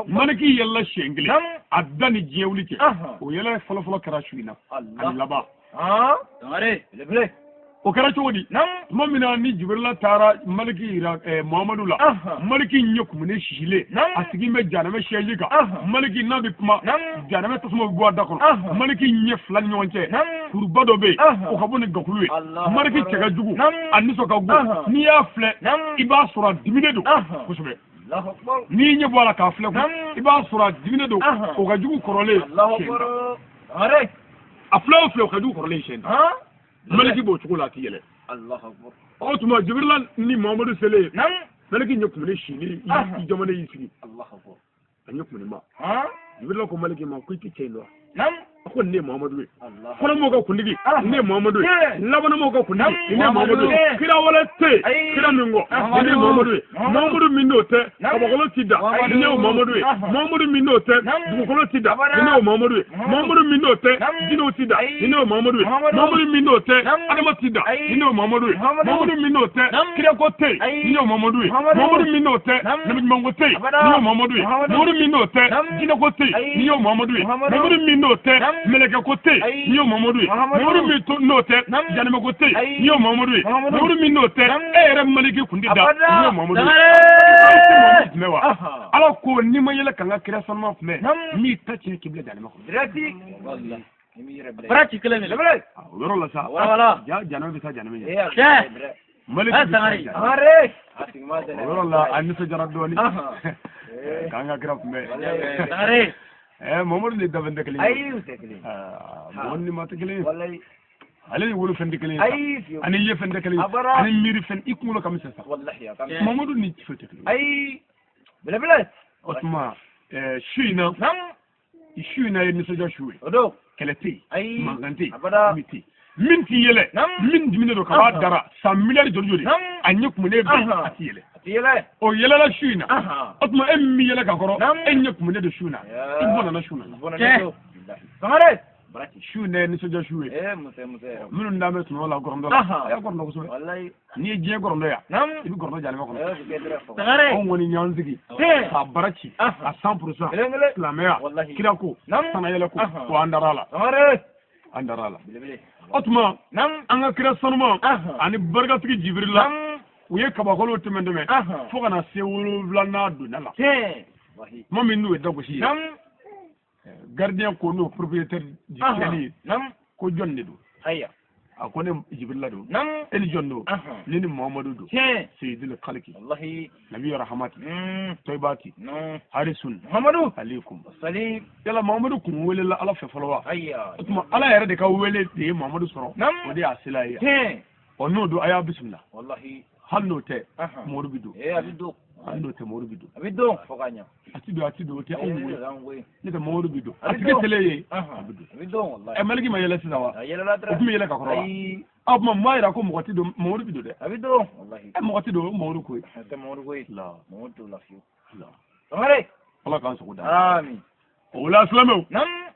maliki yɛlɛla siɲɛ kelen a da ni diɲɛ wuli cɛ o yɛlɛ fɔlɔfɔlɔ kɛra su in na ani laban o kɛra cogo di tuma min na ni jibirila taara maliki yira muhamadu la maliki ɲɛ kumunen sisilen a sigi bɛ janɛmɛ siège kan maliki n'a bɛ kuma janɛmɛ tasuma bɛ bɔ a da kɔnɔ maliki ɲɛ fila ni ɲɔgɔn cɛ kuruba dɔ bɛ yen o ka bon ni gakulu ye maliki cɛ ka jugu a nisɔn ka go n'i y'a filɛ i b'a sɔrɔ a diminen don kosɛbɛ n'i ɲɛ bɔ a la k'a filɛ i b'a sɔrɔ a diminen don o ka jugu kɔrɔlen a filɛ o filɛ o ka jugu kɔrɔlen siɲɛ tan maliki b'o cogo la a ti yɛlɛ o tuma jibirila ni muhamadu selen maliki ɲɛ kumunen sini i jamana y'i sigi a ɲɛ kumunen ma jibirila ko maliki ma ko i tɛ cɛ in dɔn a ko ne ye muhamadu ye fɔlɔmɔgɔw ka kuntigi ne ye muhamadu ye labanamɔgɔw ka kuntigi ne ye muhamadu ye kira wɛrɛ tɛ yen kira min kɔ ne ye muhamadu ye muhamadu min n'o tɛ kabakolo ti da ne ye muhamadu ye muhamadu min n'o tɛ dugukolo ti da ne ye muhamadu ye muhamadu min n'o tɛ jinɛw ti da ne ye muhamadu ye muhamadu min n'o tɛ adama ti da ne ye muhamadu ye muhamadu min n'o tɛ kirako tɛ yen ne ye muhamadu ye muhamadu min n'o tɛ nabiɲumanko tɛ yen ne ye muhamadu ye muhamadu min n'o tɛ jinɛko tɛ yen ne ye muhamadu ye muhamadu min n'o tɛ mɛlɛkɛko tɛ yen ne ye muhamadu ye muhamadu min n'o tɛ janɛmɛko tɛ yen ne ye muhamadu ye muhamadu min n'o tɛ e yɛrɛ maliki kun tɛ da ne ye muhamadu ye tun bɛ wa ala ko n'i ma yɛlɛ ka n ka kira sanuma kunbɛn n b'i ta tiɲɛ k'i bila janɛmɛ kɔnɔ bara ci kelen minɛ o yɔrɔ la sa ja janɛmɛ bɛ taa janɛmɛ ɲɛ maliki bɛ taa janɛmɛ o yɔrɔ la a nisɔndiyara dɔɔnin k'an ka kira kunbɛn Mamadu ni danfɛn tɛ kelen ye. Ayi, u tɛ kelen ye. Mɔgɔ ni maa tɛ kelen ye. Ale ni wolo fɛn tɛ kelen ye. Ani ye fɛn tɛ kelen ye. Ani miiri fɛn i kunkolo ka misɛn sa. Mamadu ni foyi tɛ kelen ye. Ayi, belebele. O tuma su in na. Su in na ye nisɔndiya su ye. O don. Kɛlɛ tɛ yen. Ayi. Mankan tɛ yen. Min tɛ yen. Min t'i yɛlɛ. Min diminen don ka b'a dara san miliyari joli joli. A ɲɛ kumunen bɛ a t'i yɛlɛ. A t'i yɛlɛ. O yɛlɛla su in na. O tuma e min bɛ yɛlɛ ka kɔrɔ e ɲɛ kumunen don su in na. I bɔnna su in na. Sangare. Su in na ye nisɔndiya su ye. Minnu d'an bɛ sunɔgɔ la gɔrɔndɔ la. A y'a gɔrɔndɔ kosɛbɛ. N'i ye diɲɛ gɔrɔndɔ yan. I bɛ gɔrɔndɔ janɛmɛ kɔnɔ. Anw kɔni y'an sigi. K'a bara ci. A 100%. Silamɛya. Kirako. Sanayɛlɛ ko. Ko an dara a la. An dara a la. O tuma an ka kira sanuman ani barikatigi Jibirila u ye kabakolo tɛmɛ tɛmɛ fo ka na se 7nan donda la. Tuma min n'u ye dagosi ye. Gardien ko n'o propriétaire du ciel ye ko jɔn de don. A ko ne Jibirila don. E ni jɔn don. Ne ni Muhamadu don. Seyidul Kaliki. Nabi Rahamati. Toyibati. Harisun. Muhamadu. Aleykum. Yala Muhamadu kun welela Ala fɛ fɔlɔ wa? O tuma Ala yɛrɛ de ka wele de ye Muhamadu sɔrɔ. O de y'a sela ye. Ɔ n'o don a y'a bisimila. Hali n'o tɛ Muhamadu bɛ don. Hali n'o tɛ Muhamadu bɛ don. A bɛ don fo ka ɲɛ. A ti don a ti don o tɛ anw koyi. Ne tɛ Muhamadu bɛ don. A tigi selen ye. A bɛ don. A bɛ don walahi. Maliki ma yɛlɛ sisan wa? A yɛlɛla dɔrɔn. O tun bɛ yɛlɛ ka kɔrɔ wa? Aw tuma mun b'a yira ko mɔgɔ ti don Muhamadu bɛ don dɛ. A bɛ don walahi. Mɔgɔ ti don o Muhamadu ko ye. A tɛ Muhamadu ko ye. Muhamadu t'o la fiyewu. Sangare. Ala k'an sago da. Amin. O la silamɛw.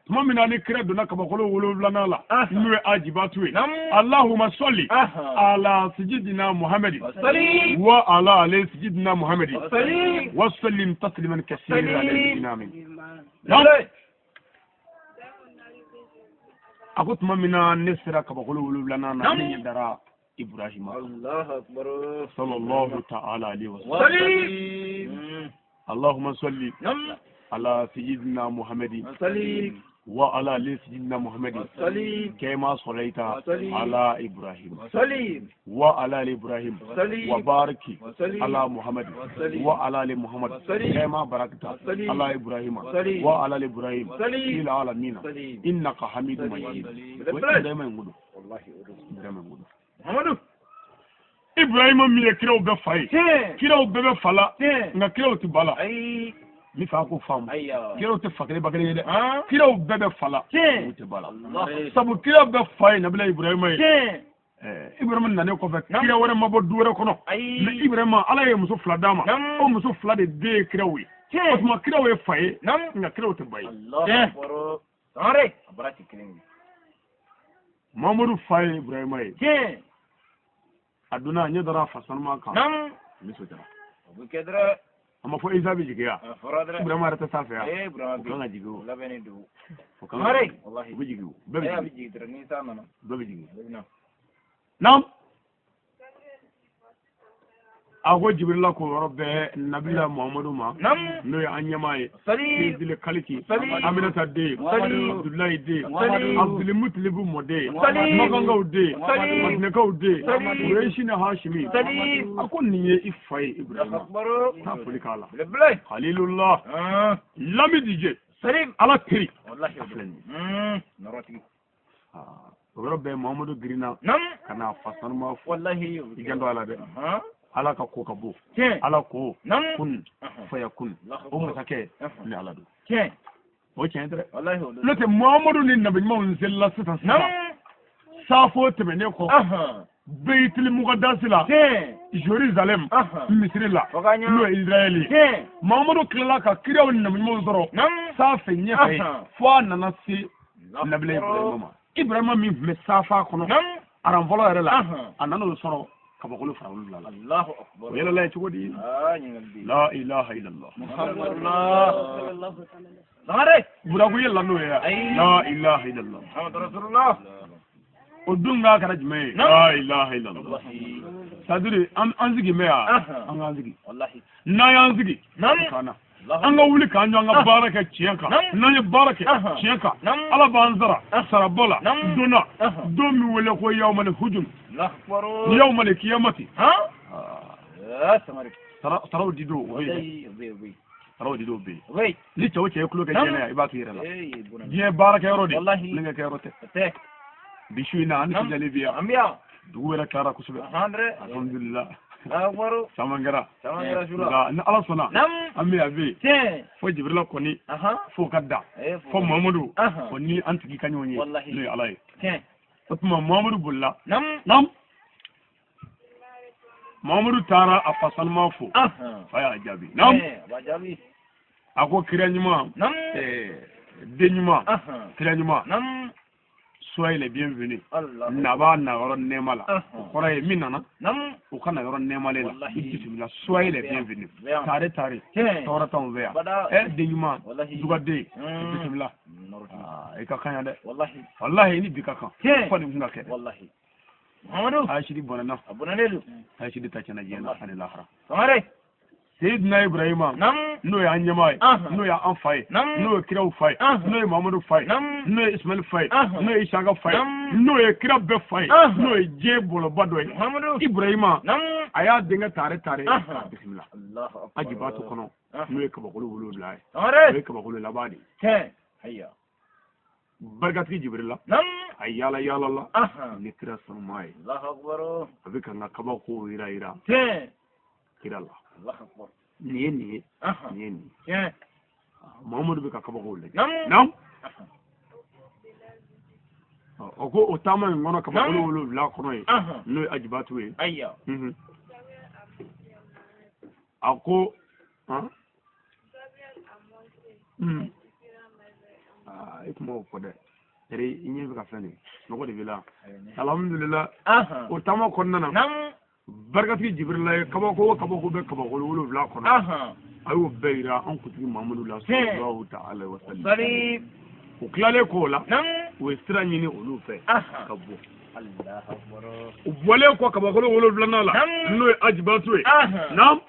Tuma min na ni kira donna kabakolo 7nan la n'o ye ajibatu ye Allahumma salli ala sayyidina Muhammadi wa ala ali sayyidina Muhammadi wa sallim tasliman kaseeran alayhi amin. A ko tuma min na ne sera kabakolo 7nan na ne ɲɛ dara Ibrahima. Allahu akbar. Sallallahu ta'ala alayhi wa sallam. Allahumma salli ala sayyidina Muhammadi wa ala ali sayyidina Muhammadi kama sallaita ala Ibrahim wa ala ali Ibrahim wa bariki ala Muhammad wa ala ali Muhammad kama barakta ala Ibrahim wa ala ali Ibrahim fil alamin innaka Hamidum Majid. Muhammadu. Ibrahim min ye kiraw bɛɛ fa ye. Kiraw bɛɛ bɛ fa la nka kiraw tɛ ba la. Ni fa ko faamu. Kiraw tɛ fa kelen ba kelen ye dɛ. Kiraw bɛɛ bɛ fa la. U tɛ ba la. Sabu kiraw bɛɛ fa ye Nabila Ibrahima ye. Ibrahima nanen kɔfɛ kira wɛrɛ ma bɔ du wɛrɛ kɔnɔ mais Ibrahima Ala ye muso fila d'a ma o muso fila de den ye kiraw ye o tuma kiraw ye fa ye nka kiraw tɛ ba ye Mamadu fa ye Ibrahima ye a donna a ɲɛ dara a fa sanuma kan nisɔndiyara a ma fɔ Isa bɛ jigin yan Ibrahima yɛrɛ tɛ sanfɛ yan o kan ka jigin o o kan ka jigin o bɛ jigin o bɛɛ bɛ jigin bɛɛ bɛ jigin naam a ko Jibirila k'o yɔrɔ bɛɛ nabila Muhamadu ma n'o ye an ɲɛmaa ye Seyidile Kaliki Aminata den Abudulayi den Abuduli Mutilibu mɔden Makankaw den Madinɛkaw den Kurɛsi ni Hasimi a ko nin ye i fa ye Ibrahima taa foli k'a la Khalilullah l'ami de Dieu Ala teri a filɛ nin ye o yɔrɔ bɛɛ Muhamadu girinna ka n'a fa sanuma fo i janto a la dɛ Ala ka ko ka bon Ala ko kun fayakun o masakɛ ni Ala don o tiɲɛ tɛ dɛ n'o tɛ Muhamadu ni nabi ɲumanw selila sisan sisan saafo tɛmɛnen kɔ Beyitili Mukadasi la Jérusalem misiri la n'o ye Israël ye Muhamadu tilala ka kiraw ni nabi ɲumanw sɔrɔ sanfɛ ɲɛfɛ fo a nana se nabila Ibrahima ma Ibrahima min tun bɛ safa kɔnɔ aran fɔlɔ yɛrɛ la a nana o sɔrɔ kabakolo fara wolonwula la o yɛlɛla ye cogo di la ilaha illallah buraku yɛlɛla n'o ye la ilaha illallah o dun k'a kɛra jumɛn ye la ilaha illallah c'est à dire an sigi bɛ yan an k'an sigi n'an y'an sigi k'an na an ka wuli k'an jɔ an ka baara kɛ tiɲɛ kan n'an ye baara kɛ tiɲɛ kan Ala b'an sara sarabɔ la don na don min wele ko yawmali hujum yawmali kiyamati saraw di don o bɛ yen saraw di don bɛ yen ni cɛ o cɛ ye tulo kɛ diɲɛ na i b'a k'i yɛrɛ la diɲɛ baarakɛyɔrɔ de tulonkɛ kɛyɔrɔ tɛ bi su in na an nisɔndiyalen bɛ yan dugu yɛrɛ tilara kosɛbɛ alhamdulilah caman kɛra nka ni Ala sɔnna an bɛ yan bɛ yen fo Jibirila kɔni fo ka da fo Muhamadu o ni an tigi ka ɲɔgɔn ye n'o ye Ala ye o tuma Muhamadu bolila naam Muhamadu taara a fa sanuma fo fa y'a jaabi naam a ko kira ɲuman den ɲuman kira ɲuman soyez les bienvenus naba na yɔrɔ nɛɛma la o kɔrɔ ye min nana o ka na yɔrɔ nɛɛmalen la i bisimila soyez les bienvenus tare tare tɔɔrɔ t'anw fɛ yan den ɲuman dugaden bisimila i ka kan yan dɛ walahi ni bi ka kan fo nin kun ka kɛ Ayisidi bɔnɛna Ayisidi ta tiɲɛna diɲɛ na ani lahara Seyidina Ibrahima n'o y'an ɲɛmaa ye n'o y'an fa ye n'o ye kiraw fa ye n'o ye Muhamadu fa ye n'o ye Ismaɛl fa ye n'o ye Isaka fa ye n'o ye kira bɛɛ fa ye n'o ye diɲɛ bɔlɔba dɔ ye Ibrahima a y'a denkɛ tare tare k'a bisimila Ajibatu kɔnɔ n'o ye kabakolo 7 ye o ye kabakolo laban de ye barikatigi Jibirila a yaala yaala la ni kira sanuma ye a bɛ ka n ka kabako yira yira kira la nin ye nin ye nin ye nin ye Muhamadu bɛ ka kabakow lajɛ naam o ko o taama in kɔnɔ kabakolo 7 kɔnɔ ye n'o ye Ajibatu ye a ko i tun b'o fɔ dɛ teri i ɲɛ bɛ ka fɛn de sunɔgɔ de b'i la alhamdulilah o taama kɔnɔna na barikatigi Jibirila ye kabako o kabako bɛ kabakolo 7 kɔnɔ a y'o bɛɛ yira an kuntigi Muhamadu la sallallahu ta'ala wa sallam o tilalen k'o la u ye sira ɲini olu fɛ ka bɔ u bɔlen kɔ kabakolo 7nan la n'o ye Ajibatu ye naam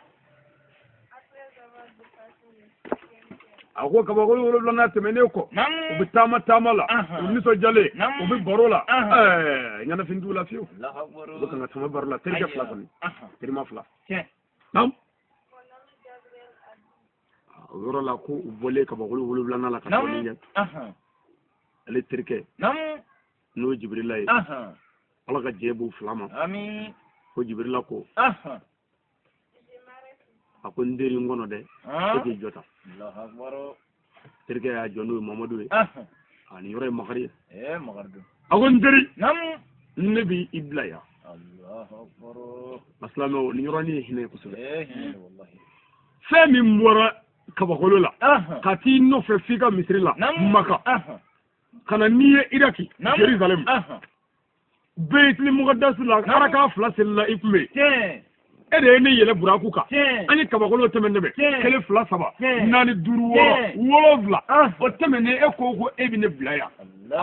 a ko kabakolo 7nan tɛmɛnen kɔ u bɛ taama taama la u nisɔndiyalen u bɛ baro la ɲɛnafin t'u la fiyewu u bɛ kan ka taama baro la terikɛ fila kɔni terima fila naam o yɔrɔ la ko u bɔlen kabakolo 7nan la ka dɔɔnin kɛ ale terikɛ n'o ye Jibirila ye Ala ka jɛ b'u fila ma ko Jibirila ko a ko n teri n kɔnɔ dɛ e k'i jɔ tan terikɛ y'a jɔ n'o ye Mamadu ye a nin yɔrɔ ye makari ye a ko n teri Ne b'i bila yan. A silamɛw, nin yɔrɔnin ye hinɛ ye kosɛbɛ. Fɛn min bɔra kabakolo la ka t'i nɔfɛ f'i ka misiri la Maka, ka na n'i ye Iraki, Jerusalem, Beyitili Mukadasi la, araka 2 selila i kun bɛ yen. E de ye ne yɛlɛ buraku kan. An ye kabakolo tɛmɛ 1 2 3 4 5 6 7 o tɛmɛnen e ko e bɛ ne bila yan. O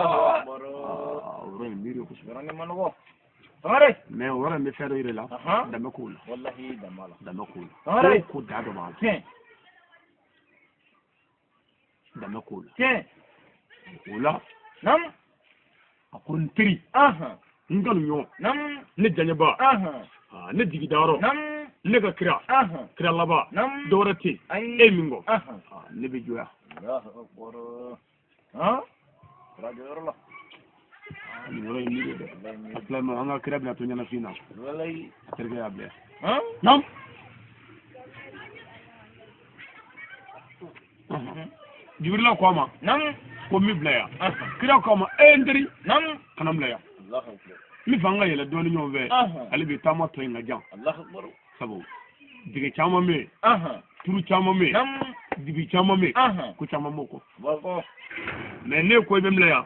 yɔrɔ in miiri kosɛbɛ. Mais o yɔrɔ in bɛ fɛn dɔ yir'i la, danbe k'o la. Danbe k'o la. Ko da dɔ b'a la. Danbe k'o la. O la, a ko n teri, n kanuɲɔgɔn, ne jaɲɛba, ne jigidayɔrɔ, ne ka kira, kira laban, dɔwɛrɛ tɛ yen, e min kɔ, ne bɛ jɔ yan. Nin yɔrɔ in miiri dɛ. A silamɛ, an ka kira bɛna to ɲɛnafin na. A terikɛ y'a bila yan. Naam. Jibirila ko a ma ko n b'i bila yan. Kira ko a ma e n teri, kana n bila yan. N bɛ fɛ an ka yɛlɛ dɔɔnin ɲɔgɔn fɛ. Ale bɛ taama tɔ in ka jan. Sabu dege caman bɛ yen, turu caman bɛ yen, dibi caman bɛ yen, ko caman b'o kɔ. Mais ne ko i bɛ n bila yan,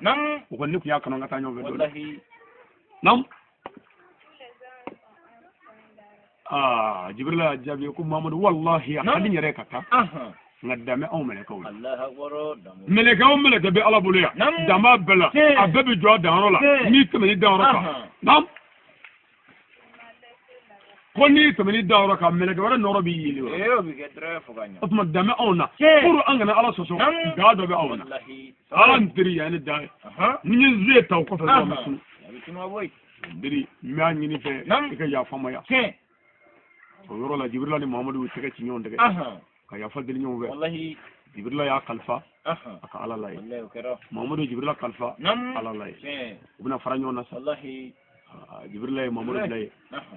o kɔni ne tun y'a kanu an ka taa ɲɔgɔn fɛ dɔɔnin. Naam. Aa, Jibirila y'a jaabi ko Mamadu, walahi a ka di n yɛrɛ ye ka taa. Nka danbe anw mɛlɛkɛw la. Mɛlɛkɛ o mɛlɛkɛ bɛ Ala bolo yan, dan b'a bɛɛ la, a bɛɛ bɛ jɔ a danyɔrɔ la. N'i tɛmɛn'i danyɔrɔ kan, naam, ko n'i tɛmɛn'i danyɔrɔ kan, mɛlɛkɛ wɛrɛ nɔrɔ b'i yeli o. O tuma danbe anw na, pour an kana Ala sɔsɔ, daa dɔ bɛ anw na. Ala n teri, yan ye ne dan ye. Ni n ye ze ta o kɔfɛ dɔrɔn n bɛ sunu. N teri, n b'a ɲini fɛ i ka yafa n ma yan. O yɔrɔ la, Jibirila ni Mamadu y'u tɛgɛ ci ɲɔgɔn tɛgɛ ka yafa deli ɲɔgɔn fɛ. Jibirila y'a kalifa a ka Ala la ye. Mamadu ye Jibirila kalifa Ala la ye. U bɛna fara ɲɔgɔn na sa. Jibirila ye Mamadu bila ye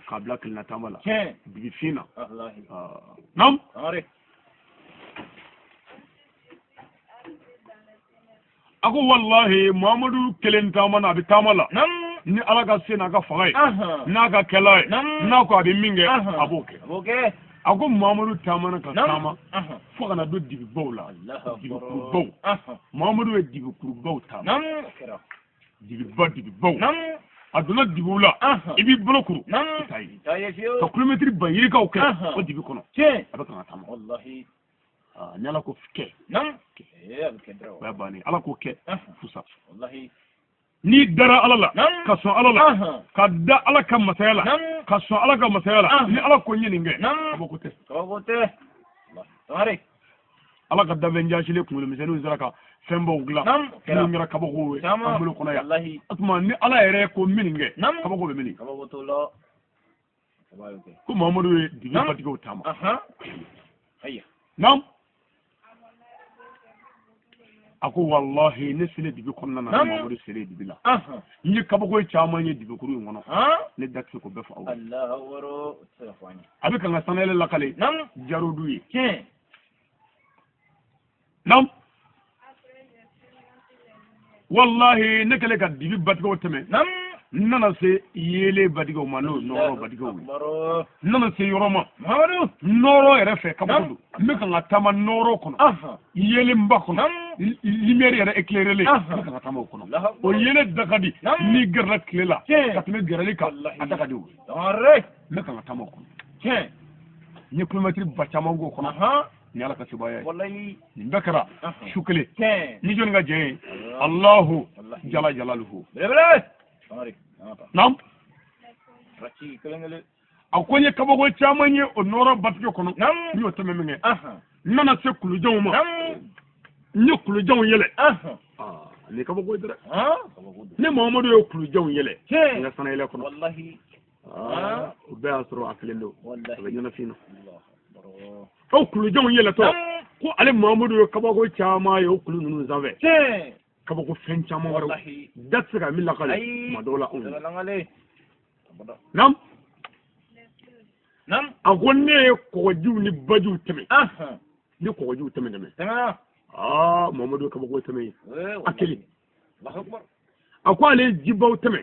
k'a bila kelenna taama la dibifin na. Naam. A ko walahi Mamadu kelen taama na, a bɛ taama la ni Ala ka se n'a ka fanga ye, n'a ka kɛla ye, n'a ko a bɛ min kɛ, a b'o kɛ. A ko Mamadu taamana ka taama fo ka na don dibibaw la, dibikurubaw. Mamadu ye dibikurubaw taama, dibiba dibibaw. A donna dibiw la, i b'i bolo kuru i t'a ye, ka kilomɛtiri ba yirikaw kɛ o dibi kɔnɔ, a bɛ kan ka taama. Ni Ala ko kɛ, o y'a bannen. Ala ko kɛ, fusa. N'i dara Ala la, ka sɔn Ala la, ka da Ala ka masaya la, ka sɔn Ala ka masaya la, ni Ala ko n ye nin kɛ, kabako tɛ. Ala ka danfɛn jasilen kunkolo misɛnninw sera ka fɛnbaw dilan minnu kɛra kabakow ye an bolo kɔnɔ yan. O tuma ni Ala yɛrɛ ko n bɛ nin kɛ, kabako bɛ min? Ko Mamadu ye dibi batigiw taama. Naam. A ko walahi ne selen dibi kɔnɔna na, Mamadu selen dibi la, n ye kabako caman ye dibikuru in kɔnɔ, ne da tɛ se k'o bɛɛ fɔ aw ye. A bɛ kan ka sanayɛlɛ lakale jarodu ye. Naam. Walahi ne kɛlen ka dibi batigiw tɛmɛ, n nana se yeelen batigiw ma, n'o ye nɔɔrɔ batigiw ye. N nana se yɔrɔ ma, nɔɔrɔ yɛrɛ fɛ kabako don. N bɛ kan ka taama nɔɔrɔ kɔnɔ, yeelenba kɔnɔ, lumière yɛrɛ éclairée, n bɛ kan ka taama o kɔnɔ. O yeelen da ka di, n'i gɛrɛla tile la ka tɛmɛ gɛrɛli kan, a da ka di o ye. N bɛ kan ka taama o kɔnɔ. N ye kilomɛtiri ba caman k'o kɔnɔ. Ni Ala ka sebaaya ye. Nin bɛɛ kɛra su kelen. Ni jɔnni ka jɛ ye? Alahu jala jalaluhu. Naam. A ko n ye kabako caman ye o nɔɔrɔ batigɛ kɔnɔ. N y'o tɛmɛ min kɛ, n nana se kulujanw ma. N ye kulujanw yɛlɛ. Nin kabako ye dɛ. Ne Mamadu ye kulujanw yɛlɛ n ka sanayɛlɛ kɔnɔ. O bɛɛ y'a sɔrɔ a kelen don, a bɛ ɲɛnafin na. O kulujanw yɛlɛtɔ, ko ale Mamadu ye kabako caman ye o kulu ninnu sanfɛ. Kabako fɛn caman wɛrɛw da tɛ se ka min lakale tuma dɔw la anw. Naam. A ko ne ye kɔgɔjiw ni bajiw tɛmɛ. Ne kɔgɔjiw tɛmɛ. Aa, Mamadu ye kabako tɛmɛ ye. A kelen. A ko ale ye jibaw tɛmɛ,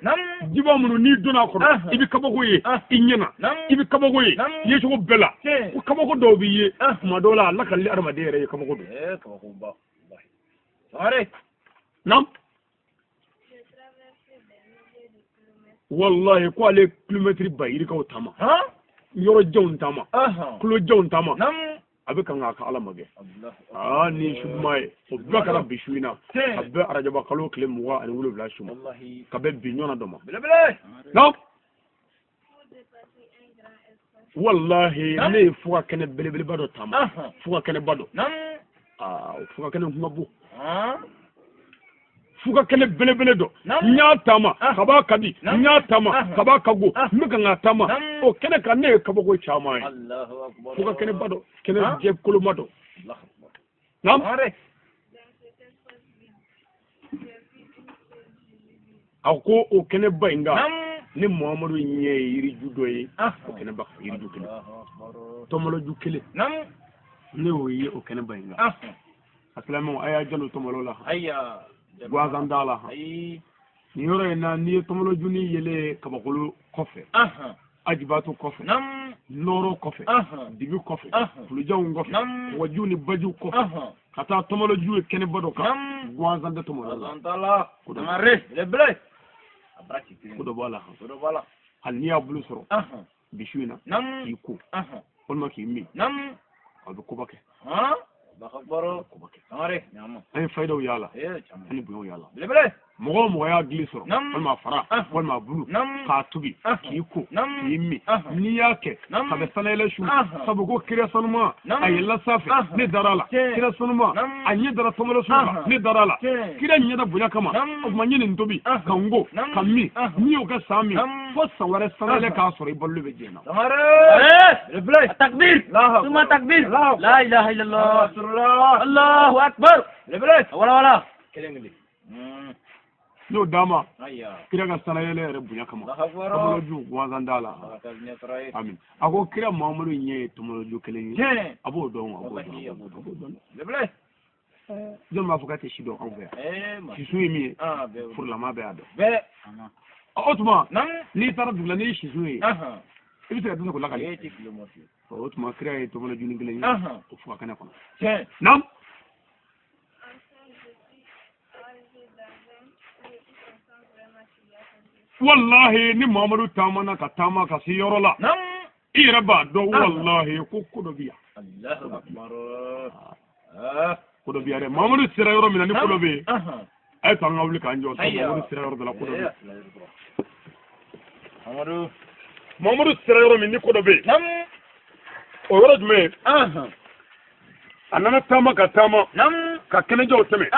jibaw minnu n'i donna a kɔnɔ i bɛ kabako ye i ɲɛna, i bɛ kabako ye yecogo bɛɛ la. Ko kabako dɔw b'i ye tuma dɔw la a lakalili adamaden yɛrɛ ye kabako don. Naam. Wallahi ko ale kilomɛtiri ba yirikaw taama, yɔrɔ janw taama, kulo janw taama, a bɛ kan k'a ka Ala magɛ. Aa ni su duman ye, o bɛɛ kɛra bi su in na, ka bɛn arajaba kalo tile 27 su ma, ka bɛn bi ɲɔgɔnna dɔ ma. Naam. Wallahi ne ye fuga kɛnɛ belebeleba dɔ taama, fuga kɛnɛba dɔ. Aa o fuga kɛnɛ kun ka bon. Fuga kɛnɛ belebele dɔ, n y'a taama kaba ka di, n y'a taama kaba ka go, n bɛ kan k'a taama o kɛnɛ kan, ne ye kabako caman ye. Fuga kɛnɛba dɔ, kɛnɛ jɛ koloma dɔ. Naam. A ko o kɛnɛba in kan, ne Muhamadu ɲɛ ye yiriju dɔ ye o kɛnɛba kan, yiriju kelen, tɔmɔlɔju kelen, ne y'o ye o kɛnɛba in kan. A silamɛw, a y'a janto tɔmɔlɔ la. Gansan t'a la. Nin yɔrɔ in na, n'i ye tɔmɔlɔjuni yelen kabakolo kɔfɛ, ajibatu kɔfɛ, nɔɔrɔ kɔfɛ, dibi kɔfɛ, kulujanw kɔfɛ, kɔgɔjiw ni bajiw kɔfɛ, ka taa tɔmɔlɔju ye kɛnɛba dɔ kan, gansan tɛ tɔmɔlɔ la. Ko dɔ b'a la. Hali n'i y'a bolo sɔrɔ bi su in na, k'i ko walima k'i min, a bɛ koba kɛ. An ye fayidaw y'a la, an ni bonyaw y'a la. Mɔgɔ o mɔgɔ y'a gili sɔrɔ, walima a fara, walima a bulu, k'a tobi, k'i ko, k'i min, n'i y'a kɛ ka bɛn sanayɛlɛ su, sabu ko kira sanuma a yɛlɛla sanfɛ, ne dara a la. Kira sanuma a ɲɛ dara tɔmɔlɔ su kan, ne dara a la. Kira ɲɛda bonya kama, o tuma n ye nin tobi ka n ko ka min, n'i y'o kɛ san min, fo san wɛrɛ sanayɛlɛ k'a sɔrɔ i balo bɛ diɲɛ na. Takbir, suma takbir, la ilaha illallah, Allahu akbar. Wala wala. N'o d'a ma, kira ka sanayɛlɛ yɛrɛ bonya kama, tɔmɔlɔju gansan t'a la. Amin. A ko kira Muhamadu ɲɛ ye tɔmɔlɔju kelen ye, a b'o dɔn wa? A b'o dɔn. Jɔn b'a fɔ k'a tɛ si dɔn anw fɛ yan? Sisun ye min ye, furulama bɛɛ y'a dɔn. O tuma n'i taara dugu la, n'i ye sisun ye, i bɛ se ka dɛsɛ k'o lakali. O tuma kira ye tɔmɔlɔjuni kelen ye o fuga kɛnɛ kɔnɔ. Naam. Wallahi ni Muhamadu taamana ka taama ka se yɔrɔ la, i yɛrɛ b'a dɔn wallahi ko ko dɔ bɛ yan. Ko dɔ bɛ yan dɛ. Muhamadu sera yɔrɔ min na ni ko dɔ bɛ yen, a ye to an ka wuli k'an jɔ. Muhamadu sera yɔrɔ dɔ la, ko dɔ bɛ yen. Muhamadu sera yɔrɔ min ni ko dɔ bɛ yen, o yɔrɔ jumɛn ye? A nana taama ka taama, ka kɛnɛjaw tɛmɛ,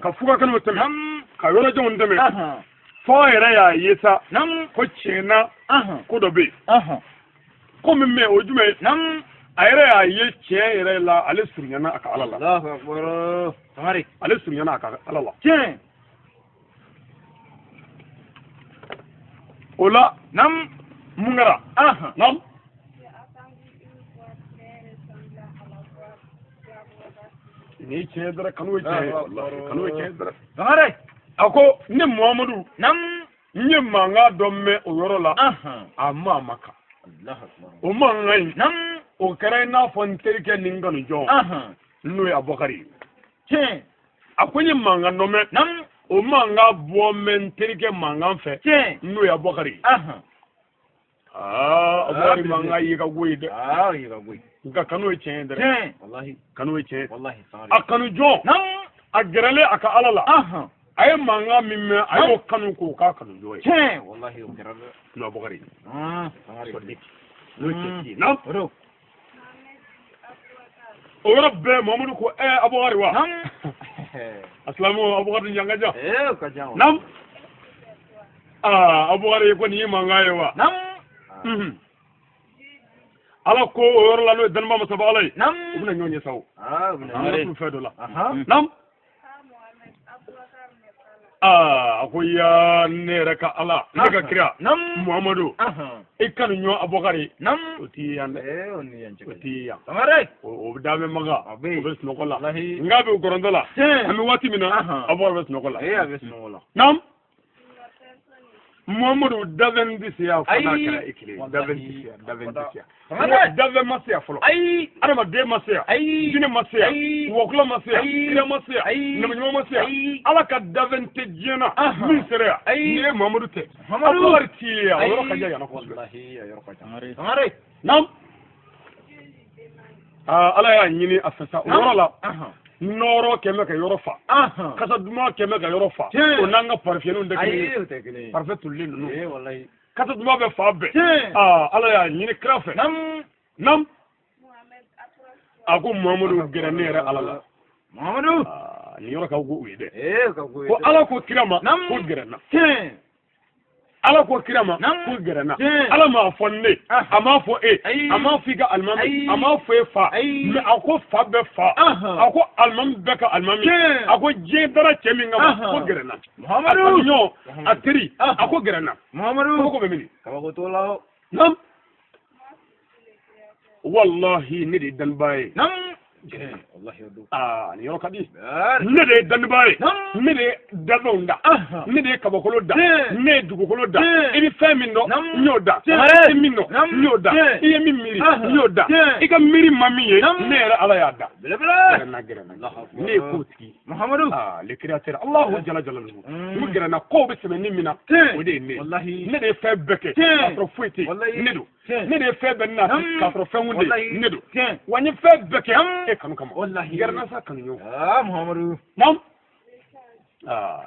ka fugakɛnɛw tɛmɛ, ka yɔrɔjanw tɛmɛ, fo yɛrɛ y'a ye sa ko tiɲɛ na ko dɔ bɛ yen. Ko min bɛ yen, o ye jumɛn ye? A yɛrɛ y'a ye tiɲɛ yɛrɛ la, ale surunyana a ka Ala la. Ale surunyana a ka Ala la. O la, mun kɛra? Naam. Ni tiɲɛ dɔrɔn, kanu ye tiɲɛ ye, kanu ye tiɲɛ dɔrɔn. A ko ne Muhamadu, n ye mankan dɔ mɛn o yɔrɔ la, a ma kan. O mankan in, o kɛra i n'a fɔ n terikɛ ni n kanujɔn, n'o ye Abubakari ye. A ko n ye mankan dɔ mɛn, o mankan bɔ mɛn n terikɛ mankan fɛ, n'o ye Abubakari ye. Aa Abubakari mankan y'i ka ko ye dɛ. Nka kanu ye tiɲɛ ye dɛ. Kanu ye tiɲɛ ye. A kanujɔn, a gɛrɛlen a ka Ala la, a ye mankan min mɛn, a y'o kanu k'o k'a kanujɔn ye. N'o Abubakari ye. N'o ye cɛtigi ye. Naam. O yɔrɔ bɛɛ Muhamadu ko Abubakari wa? A silamɛw, Abubakari ɲan ka jan. Naam. Aa Abubakari ko nin ye mankan ye wa? Ala ko o yɔrɔ la, n'o ye dɔnnibaa masaba Ala ye, u bɛna ɲɔgɔn ye sa o. An ka t'u fɛ dɔ la. Naam. Aa a ko yaa ne yɛrɛ ka Ala, ne ka kira Muhamadu, i kanu ɲɔgɔn Abubakari, o t'i ye yan dɛ, o t'i ye yan. O bɛ da bɛ Maka, o bɛ sunɔgɔ la, nka bɛ gɔrɔntɔ la, an bɛ waati min na, Abubakari bɛ sunɔgɔ la. Naam. Muhammadu daven tɛ se yan fo n'a kɛra e kelen ye. Daven tɛ se yan, daven tɛ se yan. Daven ma se yan fɔlɔ. Ayi. Adamaden ma se yan. Ayi. Jinɛ ma se yan. Ayi. Wɔkulɔ ma se yan. Ayi. Kira ma se yan. Ayi. Nabiɲuman ma se yan. Ayi. Ala ka daven tɛ diɲɛ na. Min sera yan. Ayi. Ni e Muhammadu tɛ. Muhammadu. A ko wari t'i ye yan. O yɔrɔ ka jan yan kosɛbɛ. Wallahi, a yɔrɔ ka jan. Sangare. Naam. Ala y'a ɲini a fɛ sa o yɔrɔ la. Nɔɔrɔ kɛmɛ ka yɔrɔ fa. Kasa duman kɛmɛ ka yɔrɔ fa. O n'an ka parifiyɛnw tɛ kelen ye. Ayi, o tɛ kelen ye. Parfum tolilen ninnu. Eh, wallahi. Kasa duman bɛ fan bɛɛ. Ala y'a ɲini kira fɛ. Naam. Naam. A ko Muhammadu gɛrɛ ne yɛrɛ Ala la. Muhammadu. Nin yɔrɔ ka go u ye dɛ. Eh, ka go. Ko Ala ko kira ma Naam. ko gɛrɛ n na. Tiɲɛ. Ala ko kira ma Naam. ko gɛrɛ n na. Tiɲɛ. Ala m'a fɔ ne, a m'a fɔ e, Ayi. a m'a fɔ i ka alimami, Ayi. a m'a fɔ e fa. Ayi. Mais a ko fa bɛ fa. A ko alimami bɛɛ ka alimami. Tiɲɛ. A ko diɲɛ dara cɛ min kama ko gɛrɛ n na. Muhammadu. A ɲɔ, a teri, a ko gɛrɛ n na. Muhammadu. Kabako bɛ min? Kabako t'o la o. Naam. Wallahi ne de ye dannibaa ye. Naam. Wallahi, o don. Nin yɔrɔ ka di. Bari. Ne de ye dannibaa ye. Naam. Ne de ye danfɛnw da. Ne de ye kabakolo da. Tiɲɛ. Ne ye dugukolo da. Tiɲɛ. I bɛ fɛn min dɔn, Naam. n y'o da. Tiɲɛ. I bɛ min dɔn, Naam. n y'o da. Tiɲɛ. I ye min miiri, n y'o da. Tiɲɛ. I ka miiri ma min ye, Naam. ne yɛrɛ Ala y'a da. Belebele. Gɛrɛ n na, gɛrɛ n na. Ne ye ko tigi. Muhammadu. Le créateur, Allahu jala jalaluhu. N ko gɛrɛ n na, kow bɛ sɛmɛ ni min na, Tiɲɛ. o de ye ne ye. Wallahi. Ne de ye fɛn bɛɛ kɛ, Tiɲɛ. k'a sɔrɔ foyi tɛ yen. Wallahi. Ne don. Tiɲɛ. Ne de ye fɛn bɛɛ nati, Naam. k'a sɔrɔ fɛn kun tɛ yen. Wallahi. Ne don. Tiɲɛ. Wa n ye fɛn bɛɛ kɛ Naam. e kanu kama. Wallahi. Gɛrɛ n na sa kanu ɲɔgɔn. Muhammadu. Naam.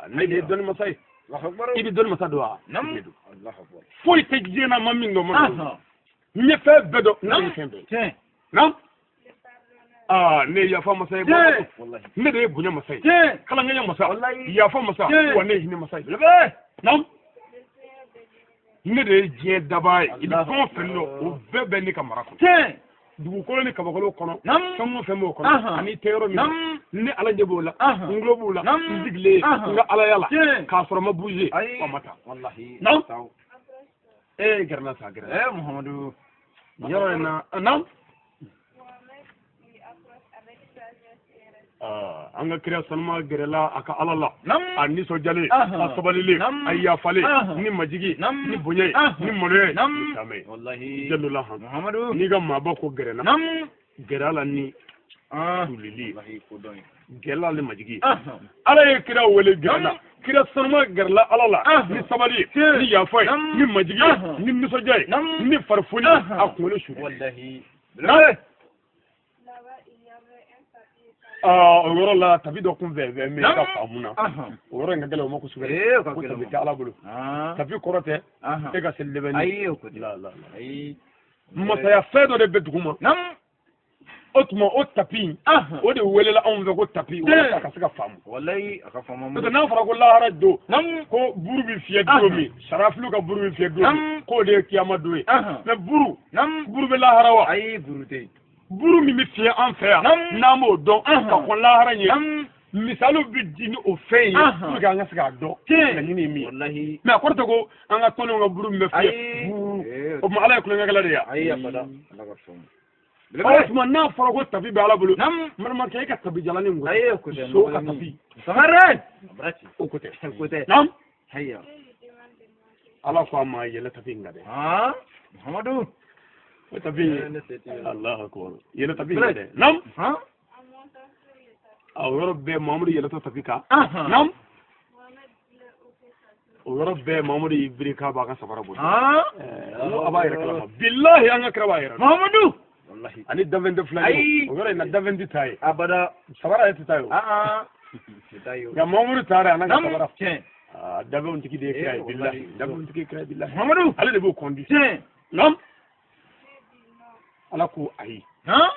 Ne de ye dɔnni masa ye. Allahu akbar. I bɛ dɔnni masa dɔn wa? Naam. Ne don. Allahu akbar. Foyi tɛ diɲɛ na ma min dɔn ma dɔn. N ye fɛn bɛɛ dɔn, ne de ye fɛn bɛɛ ye. Tiɲɛ. Naam. Ne ye yafa masa ye. Tiɲɛ. Wallahi. Ne de ye bonya masa ye. Tiɲɛ. Kalankɛɲɛ masa. Wallahi. Yafa masa. Tiɲɛ. Wa ne ye hinɛ masa ye. Belebele. Naam. Ne de ye diɲɛ dabaa ye. I bɛ fɛn o fɛn dɔn, o bɛɛ bɛ ne ka mara kɔnɔ. Tiɲɛ. Dugukolo ni kabakolo kɔnɔ. Naam. Fɛn o fɛn b'o kɔnɔ. Ani tɛ yɔrɔ min na. Naam. Ne Ala ɲɛ b'o la. N tulo b'o la. Naam. N sigilen ye. N ka alaya la. Tiɲɛ. K'a sɔrɔ n ma bouger. Ayi. Wa ma taa. Wallahi. Naam. Taw. Gɛrɛ n na sa, gɛrɛ n na. Eh, Muhammadu. Nin yɔrɔ in na, naam. An ka kira sanuma gɛrɛla a ka Ala la. Naam. A nisɔndiyalen, Ahan. a sabalilen, Naam. a yafalen, Ahan. ni majigi, Naam. ni bonya ye, Ahan. ni maloya ye, Naam. ni taama ye. Wallahi. Jalola han. Muhammadu. N'i ka maaba ko gɛrɛ n na, Naam. gɛrɛ a la ni tulili ye, Wallahi, ko dɔn ye. gɛrɛ la ni majigi ye. Ahan. Ala ye kira wele gɛrɛ la. Naam. Kira sanuma gɛrɛla Ala la Ahan. ni sabali ye, Tiɲɛ. ni yafa ye, Naam. ni majigi ye, Ahan. ni nisɔndiya ye, Naam. ni farifoni ye, Ahan. a kunkolo su. Wallahi. Naam. O yɔrɔ la tabi dɔ kun fɛn fɛn min ka faamu na. O yɔrɔ in ka gɛlɛn o ma kosɛbɛ. Eh, o ka Ko gɛlɛn tabi o ma. tɛ Ala bolo. Tabi kɔrɔ tɛ e ka seli dɛbɛnni. Ayi, o ko tɛ. La la la. Ayi. Masaya fɛn dɔ de bɛ dugu ma. Naam. O tuma o tapi in, o de welela anw fɛ ko tapi walasa a ka se ka faamu. Wallahi, a ka faamu. N'o tɛ n'a fɔra ko lahara don, Naam. ko buru bɛ fiyɛ don min, sarafilu ka buru bɛ fiyɛ don min, Naam. k'o de ye kiyama don ye. Ahan. Mais buru, Naam. buru bɛ lahara wa? Ayi, buru tɛ yen. Buru min bɛ fiyɛ an fɛ yan, Naam. n'an b'o dɔn Ahan. ka kɔn lahara ɲɛ. Naam. Misaliw bɛ di ni o fɛn ye Ahan. pour que an ka se k'a dɔn Tiɲɛ. laɲini ye min ye. Wallahi. Mais a kɔrɔ tɛ ko an ka tɔndenw ka buru min bɛ fiyɛ. Ayi. Buru. Eh, O tuma Ala ye kulonkɛkɛla de ye wa? Ayi, abada. Ala ka faamu. O tuma n'a fɔra ko tapi bɛ Ala bolo, Naam. n balimakɛ e ka tapi jalanin in Ayi, o ko tɛ. So ka tapi. Sangare. Abrati. O ko tɛ. O ko tɛ. Naam. Hayya. Ala ko a ma yɛlɛ tapi in kan dɛ. Muhammadu. O tapi in Eh, ne se t'i la. Allahu akbar. Yɛlɛ tapi in kan dɛ. Naam. Han. A o yɔrɔ bɛɛ Mamadu yɛlɛtɔ tapi kan. Ahan. Naam. O yɔrɔ bɛɛ Mamadu y'i biri k'a b'a ka sabara bɔ. Han. N ko a b'a yɛrɛ kalama. Bilahi an ka kira b'a yɛrɛ dɔn. Muhammadu. Wallahi. Ani danfɛn tɛ fila ye Ayi. o. O yɔrɔ in na danfɛn tɛ taa ye. Abada. Sabara yɛrɛ tɛ taa ye o. Tɛ taa ye o. Nka Mamadu taara a n'a ka Naam. sabara. Tiɲɛ. Danfɛnw tigi de ye kira ye Eh, bilahi. wallahi. Danfɛnw tigi ye kira ye bilahi. Muhammadu. Ale de b'o conduit. Tiɲɛ. Naam. Ala ko ayi. Han.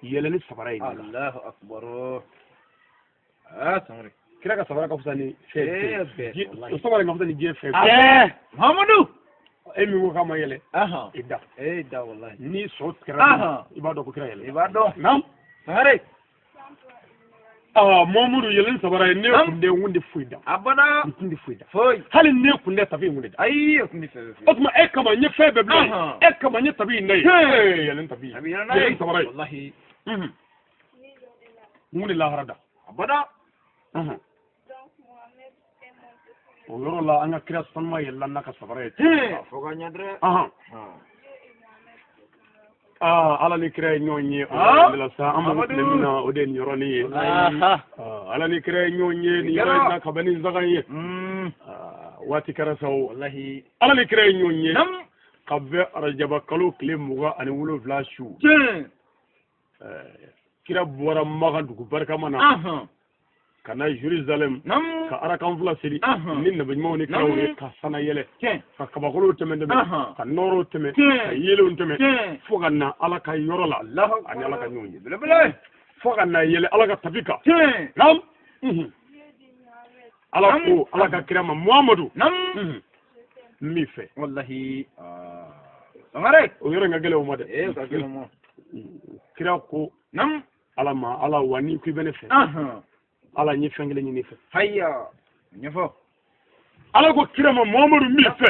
Yɛlɛ ni sabara ye nin la. Allahu akbar. Sangare. Kira ka sabara ka fisa ni fɛn Eh, bɛɛ bɛɛ, ye. wallahi. O sabara in ka fisa ni diɲɛ fɛn bɛɛ. Tiɲɛ. Muhammadu. E min ko k'a ma yɛlɛ, Ahan. i da. Eh, da wallahi. Ni sɔ tigɛra, Ahan. i b'a dɔn ko kira yɛlɛ. I b'a dɔn. Naam. Sangare. Mamadu yɛlɛ ni sabara ye ne Naam. kun tɛ n kun tɛ foyi da. Abada. N kun tɛ foyi da. Foyi. Hali ne kun tɛ tapi in kun tɛ da. Ayi, o kun tɛ fɛn O tuma e kama n ye fɛn bɛɛ bila yen. Ahan. E kama n ye tapi in da yen. Tiɲɛ. Ee, yɛlɛ ni tapi ye. A bɛ yɛlɛ n'a Yɛlɛ ye. ni sabara ye. Wallahi. N kun tɛ lahara da. Abada. Unhun. O yɔrɔ la an ka kira sanuma yɛlɛla n'a ka sabara ye. Fo ka ɲɛ dɛ. Ala ni kira ye ɲɔgɔn ye o yɔrɔ la sa, an mago tun bɛ min na, o de ye nin yɔrɔnin ye. Ala ni kira ye ɲɔgɔn ye nin yɔrɔ in na ka bɛn ni zagan ye. Waati kɛra sa o. Ala ni kira ye ɲɔgɔn ye ka bɛn arajaba kalo tile 27 su. Kira bɔra Makan dugu barikama na ka na Jérusalem ka arakan fila seli ni nabi ɲumanw ni kiraw ye, ka sana yɛlɛ, ka kabakolow tɛmɛ tɛmɛ, ka nɔɔrɔw tɛmɛ, ka yeelenw tɛmɛ, fo ka na Ala ka yɔrɔ la ani Ala ka ɲɔgɔn ye, fo ka na yɛlɛ Ala ka tapi kan. Naam. Ala ko Ala ka kira ma Muhamadu, n b'i fɛ. Wallahi. Sangare. O yɔrɔ in ka gɛlɛn o ma dɛ. Kira ko Ala ma, Ala wa n'i ko i bɛ ne fɛ, Ala n ye fɛn kelen ɲini i fɛ. Haya. Ɲɛfɔ. Ala ko kira ma Muhamadu n b'i fɛ.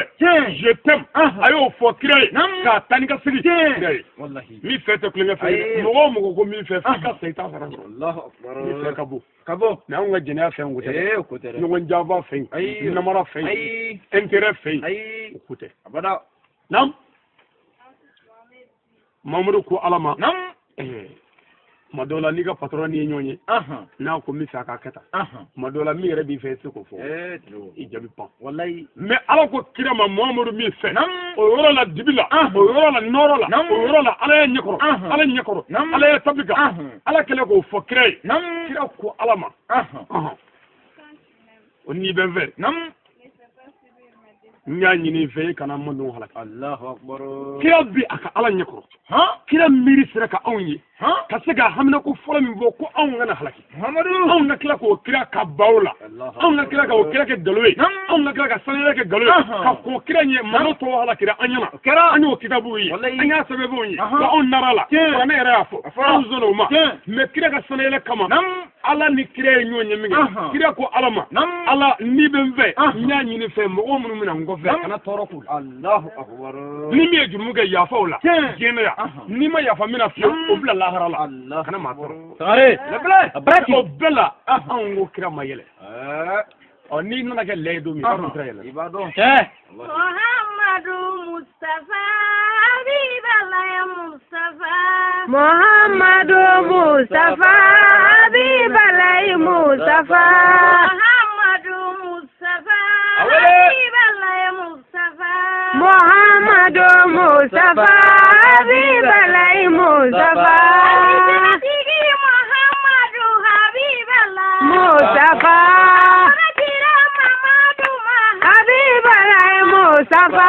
Je t'aime. A y'o fɔ kira ye k'a taa ni ka segin kira ye. Wallahi. Min fɛ tɛ kulonkɛ fɛn ye. Mɔgɔ o mɔgɔ ko min fɛ, f'i ka sa i t'a sara sɔrɔ. Allahu akbar. Min fɛ ka bon. Ka bon. Mais anw ka jɛnɛya fɛn ko tɛ dɛ. O ko tɛ dɛ. Ɲɔgɔn janfa fɛn in, namara fɛn in, intérêt fɛn in, o ko tɛ. Abada. Naam. Muhamadu ko Ala ma. Tuma dɔw la n'i ka patron ni ye ɲɔgɔn ye, n'a ko n bɛ fɛ a ka kɛ tan, tuma dɔw la min yɛrɛ b'i fɛ i tɛ se k'o fɔ, i jaabi pan. Wallahi. Mais Ala ko kira ma Muhamadu min fɛ, o yɔrɔ la dibi la, o yɔrɔ la nɔɔrɔ la, o yɔrɔ la Ala ye ɲɛkɔrɔ, Ala ɲɛkɔrɔ, Ala ye tabi kan, Ala kɛlen k'o fɔ kira ye. Kira ko Ala ma, o n'i bɛ n fɛ, n y'a ɲini i fɛ i kana mandenw halaki. Allahu akbar. Kira bi a ka Ala ɲɛkɔrɔ. Kira miiri sera ka anw ye, ka se ka haminako fɔlɔ min fɔ ko anw kana halaki. Anw ka tila k'o kira ka baw la, anw ka tila k'o kira kɛ nkalon ye, anw ka tila ka sanuyɛlɛ kɛ nkalon ye, ka k'o kira ɲɛ malo tɔw halakira an ɲɛna. An y'o kitabuw ye, an y'a sɛbɛnbɛnw ye, wa anw nara la, kuranɛ yɛrɛ y'a fɔ, anw sɔnna o ma. Mais kira ka sanuyɛlɛ kama, Ala ni kira ye ɲɔgɔn ye min kɛ, kira ko Ala ma, Ala n'i bɛ n fɛ, n y'a ɲini fɛ mɔgɔ minnu bɛna n kɔfɛ kana tɔɔrɔ k'u la. Allahu akbar. Ni min ye jurumu kɛ yafa o la diɲɛ na yan, n'i ma yafa min na fiyewu, o bila lahara la, kana maa tɔɔrɔ. Sangare. O bɛɛ la anw ko kira ma yɛlɛ. Ɔ n'i nana kɛ lɛ ye don min, i b'a dɔn kira yɛlɛ. I b'a dɔn. Muhammadu Mustafa, Habiballah Mustafa. Muhammadu Mustafa, Habiballah Mustafa. Muhammadu Mustafa, Habiballah Mustafa. Muhammadu Mustafa, Habiballah Mustafa. Muhammadu Habiballah Mustafa. Habiballah Mustafa.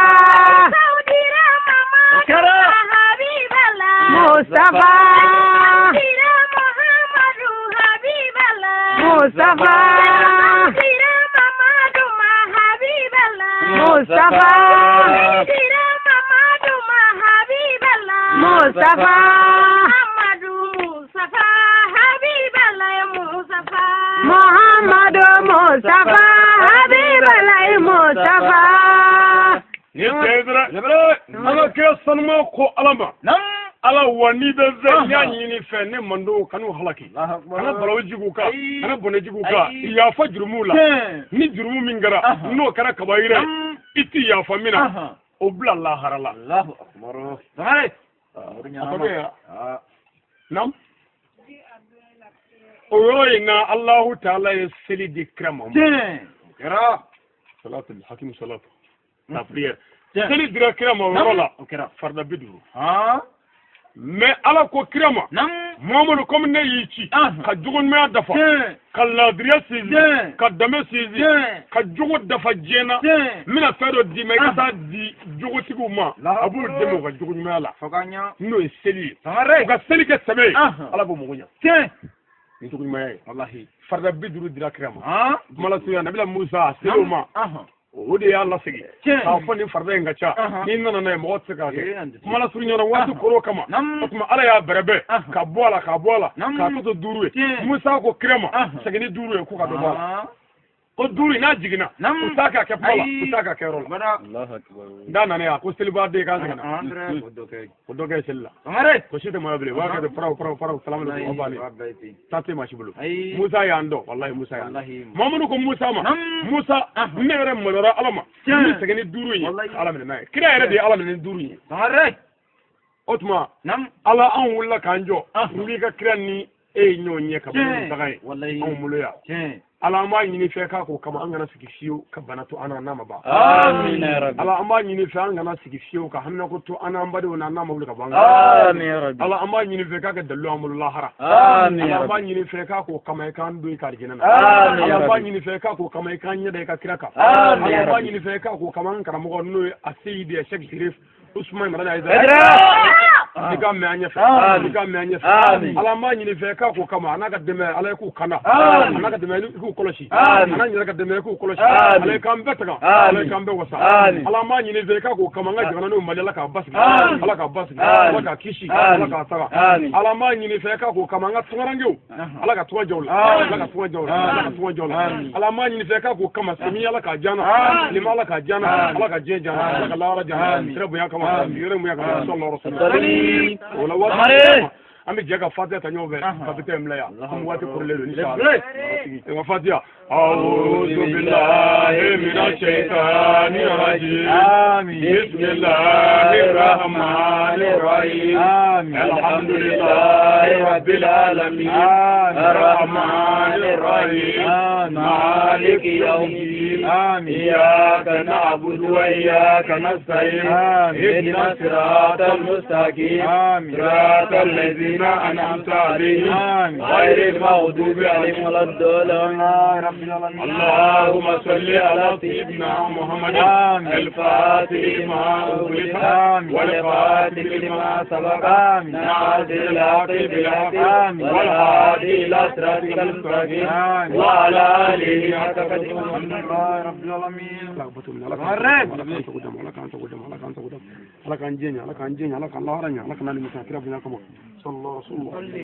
Mustafa. Mustafa. Mustafa. Mustafa. Muhammadu Mustafa, Habiballah Mustafa. Ni tɛ dɛ. Ala kira sanuma ko Ala ma. Ala wa n'i bɛ fɛ, n y'a ɲini fɛ ne mandenw kan'u halaki, kana balawu jigin u kan, kana bɔnɛ jigin u kan, yafa jurumuw la. Ni jurumu min kɛra n'o kɛra kabayira ye, i ti yafa min na, o bila lahara la. Allahu akbar. Sangare. Naam. O yɔrɔ in na Alahu taala ye seli di kira ma. Kɛra. Salatu hakimu salatu. La prière. Seli dira kira ma o yɔrɔ la. Farida 50. Mais Ala ko kira ma, Muhamadu komi ne y'i ci ka jogo ɲumanya dafa, ka laadiriya sinsin, ka danbe sinsin, ka jogo dafa diɲɛ na, n bɛna fɛn dɔ d'i ma i ka taa di jogotigiw ma, a b'u dɛmɛ u ka jogo ɲumanya la, n'o ye seli ye. U ka seli kɛ sɛbɛ ye, Ala b'o mago ɲɛ. Ni jogo ɲumanya ye. Wallahi. Farida 50 dira kira ma. Kuma lasurunya Nabila Musa a ser'o ma. O de y'a lasegin k'a fɔ nin farida in ka ca, n'i nana n'a ye mɔgɔ tɛ se k'a kɛ. Kuma lasurunya waati kɔrɔ kama, o tuma Ala y'a bɛrɛbɛn ka bɔ a la, ka bɔ a la, k'a to 5 ye. Musa ko kira ma, segin ni 5 ye ko ka dɔ bɔ a la. Ko duuru n'a jiginna u t'a kɛ a kɛ kuma la u t'a kɛ a kɛyɔrɔ la. N'a nana yan ko seliba den k'an sɛgɛnna ko dɔ kɛ seli la ko si tɛ mɔgɔ bilen u b'a kɛ ten faraw faraw faraw salamu aleykum o bannen taa tɛ maa si bolo. Musa y'an dɔn walahi Musa y'an dɔn. Mamadu ko Musa ma Musa ne yɛrɛ maloyara Ala ma n bɛ segin ni duuru in ye Ala minɛ n'a ye kira yɛrɛ de ye Ala minɛ ni duuru in ye. O tuma Ala anw wulila k'an jɔ n k'i ka kira ni e ye ɲɔgɔn ye ka bɔ ni daga ye anw bolo yan. Ala an b'a ɲini fɛ k'a k'o kama an kana sigi fiyewu ka bana to an na n'a ma ban. Ala an b'a ɲini fɛ an kana sigi fiyewu ka haminako to an n'an badenw na n'a ma wuli ka bɔ an kan. Ala an b'a ɲini fɛ k'a kɛ dalilu an bolo lahara. Ala an b'a ɲini fɛ k'a k'o kama i k'an don i ka alijinɛ na. Ala an b'a ɲini fɛ k'a k'o kama i k'an ɲɛ da i ka kira kan. Ala an b'a ɲini fɛ k'a k'o kama an karamɔgɔ n'o ye Aseyidi Sɛki Sirif Usumani Madani Ayidara. I ka mɛn an ɲɛfɛ i ka mɛn an ɲɛfɛ. Ala an b'a ɲini fɛ k'a k'o kama a n'a ka dɛmɛ Ala ye k'u kana a n'a ka dɛmɛ i k'u kɔlɔsi a n'a yɛrɛ ka dɛmɛ i k'u kɔlɔsi Ala ye k'an bɛɛ taga Ala ye k'an bɛɛ wasa. Ala an b'a ɲini fɛ k'a k'o kama an ka jamana n'o Mali Ala k'a basigi Ala k'a basigi Ala k'a kisi Ala k'a taga. Ala an b'a ɲini fɛ k'a k'o kama an ka tunkarankew Ala ka tunga jɔ u la Ala ka tunga jɔ u la Ala ka tunga jɔ u la. Ala an b'a ɲini fɛ k'a k'o kama samiya Ala k'a diya an na tilema Ala k'a diya an na Ala ka diɲɛ diya an na Ala ka lahara diya an na kira bonya kama yɛrɛ bonya kama sallallahu alaihi wasallam. O la waati an bɛ jɛ ka Fatiha ta ɲɔgɔn fɛ ka bi tɛ bila yan komi waati korolen don inshallah. Wa Fatiha. A'udhu billahi minash shaitani rajim. Bismillahir rahmanir rahim. Alhamdulillahi rabbil alamin. Arrahmanir rahim. Maliki yawmiddin. Iyyaka na'budu wa iyyaka nasta'in. Ihdinas siratal mustaqim. Siratal ladzina an'amta alaihim ghayril maghdubi alaihim waladdallin. اللهم صل على سيدنا محمد الفاتح لما أغلق والخاتم لما سبق ناصر الحق بالحق والهادي إلى صراطك المستقيم وعلى آله حق قدره. الحمد لله رب العالمين.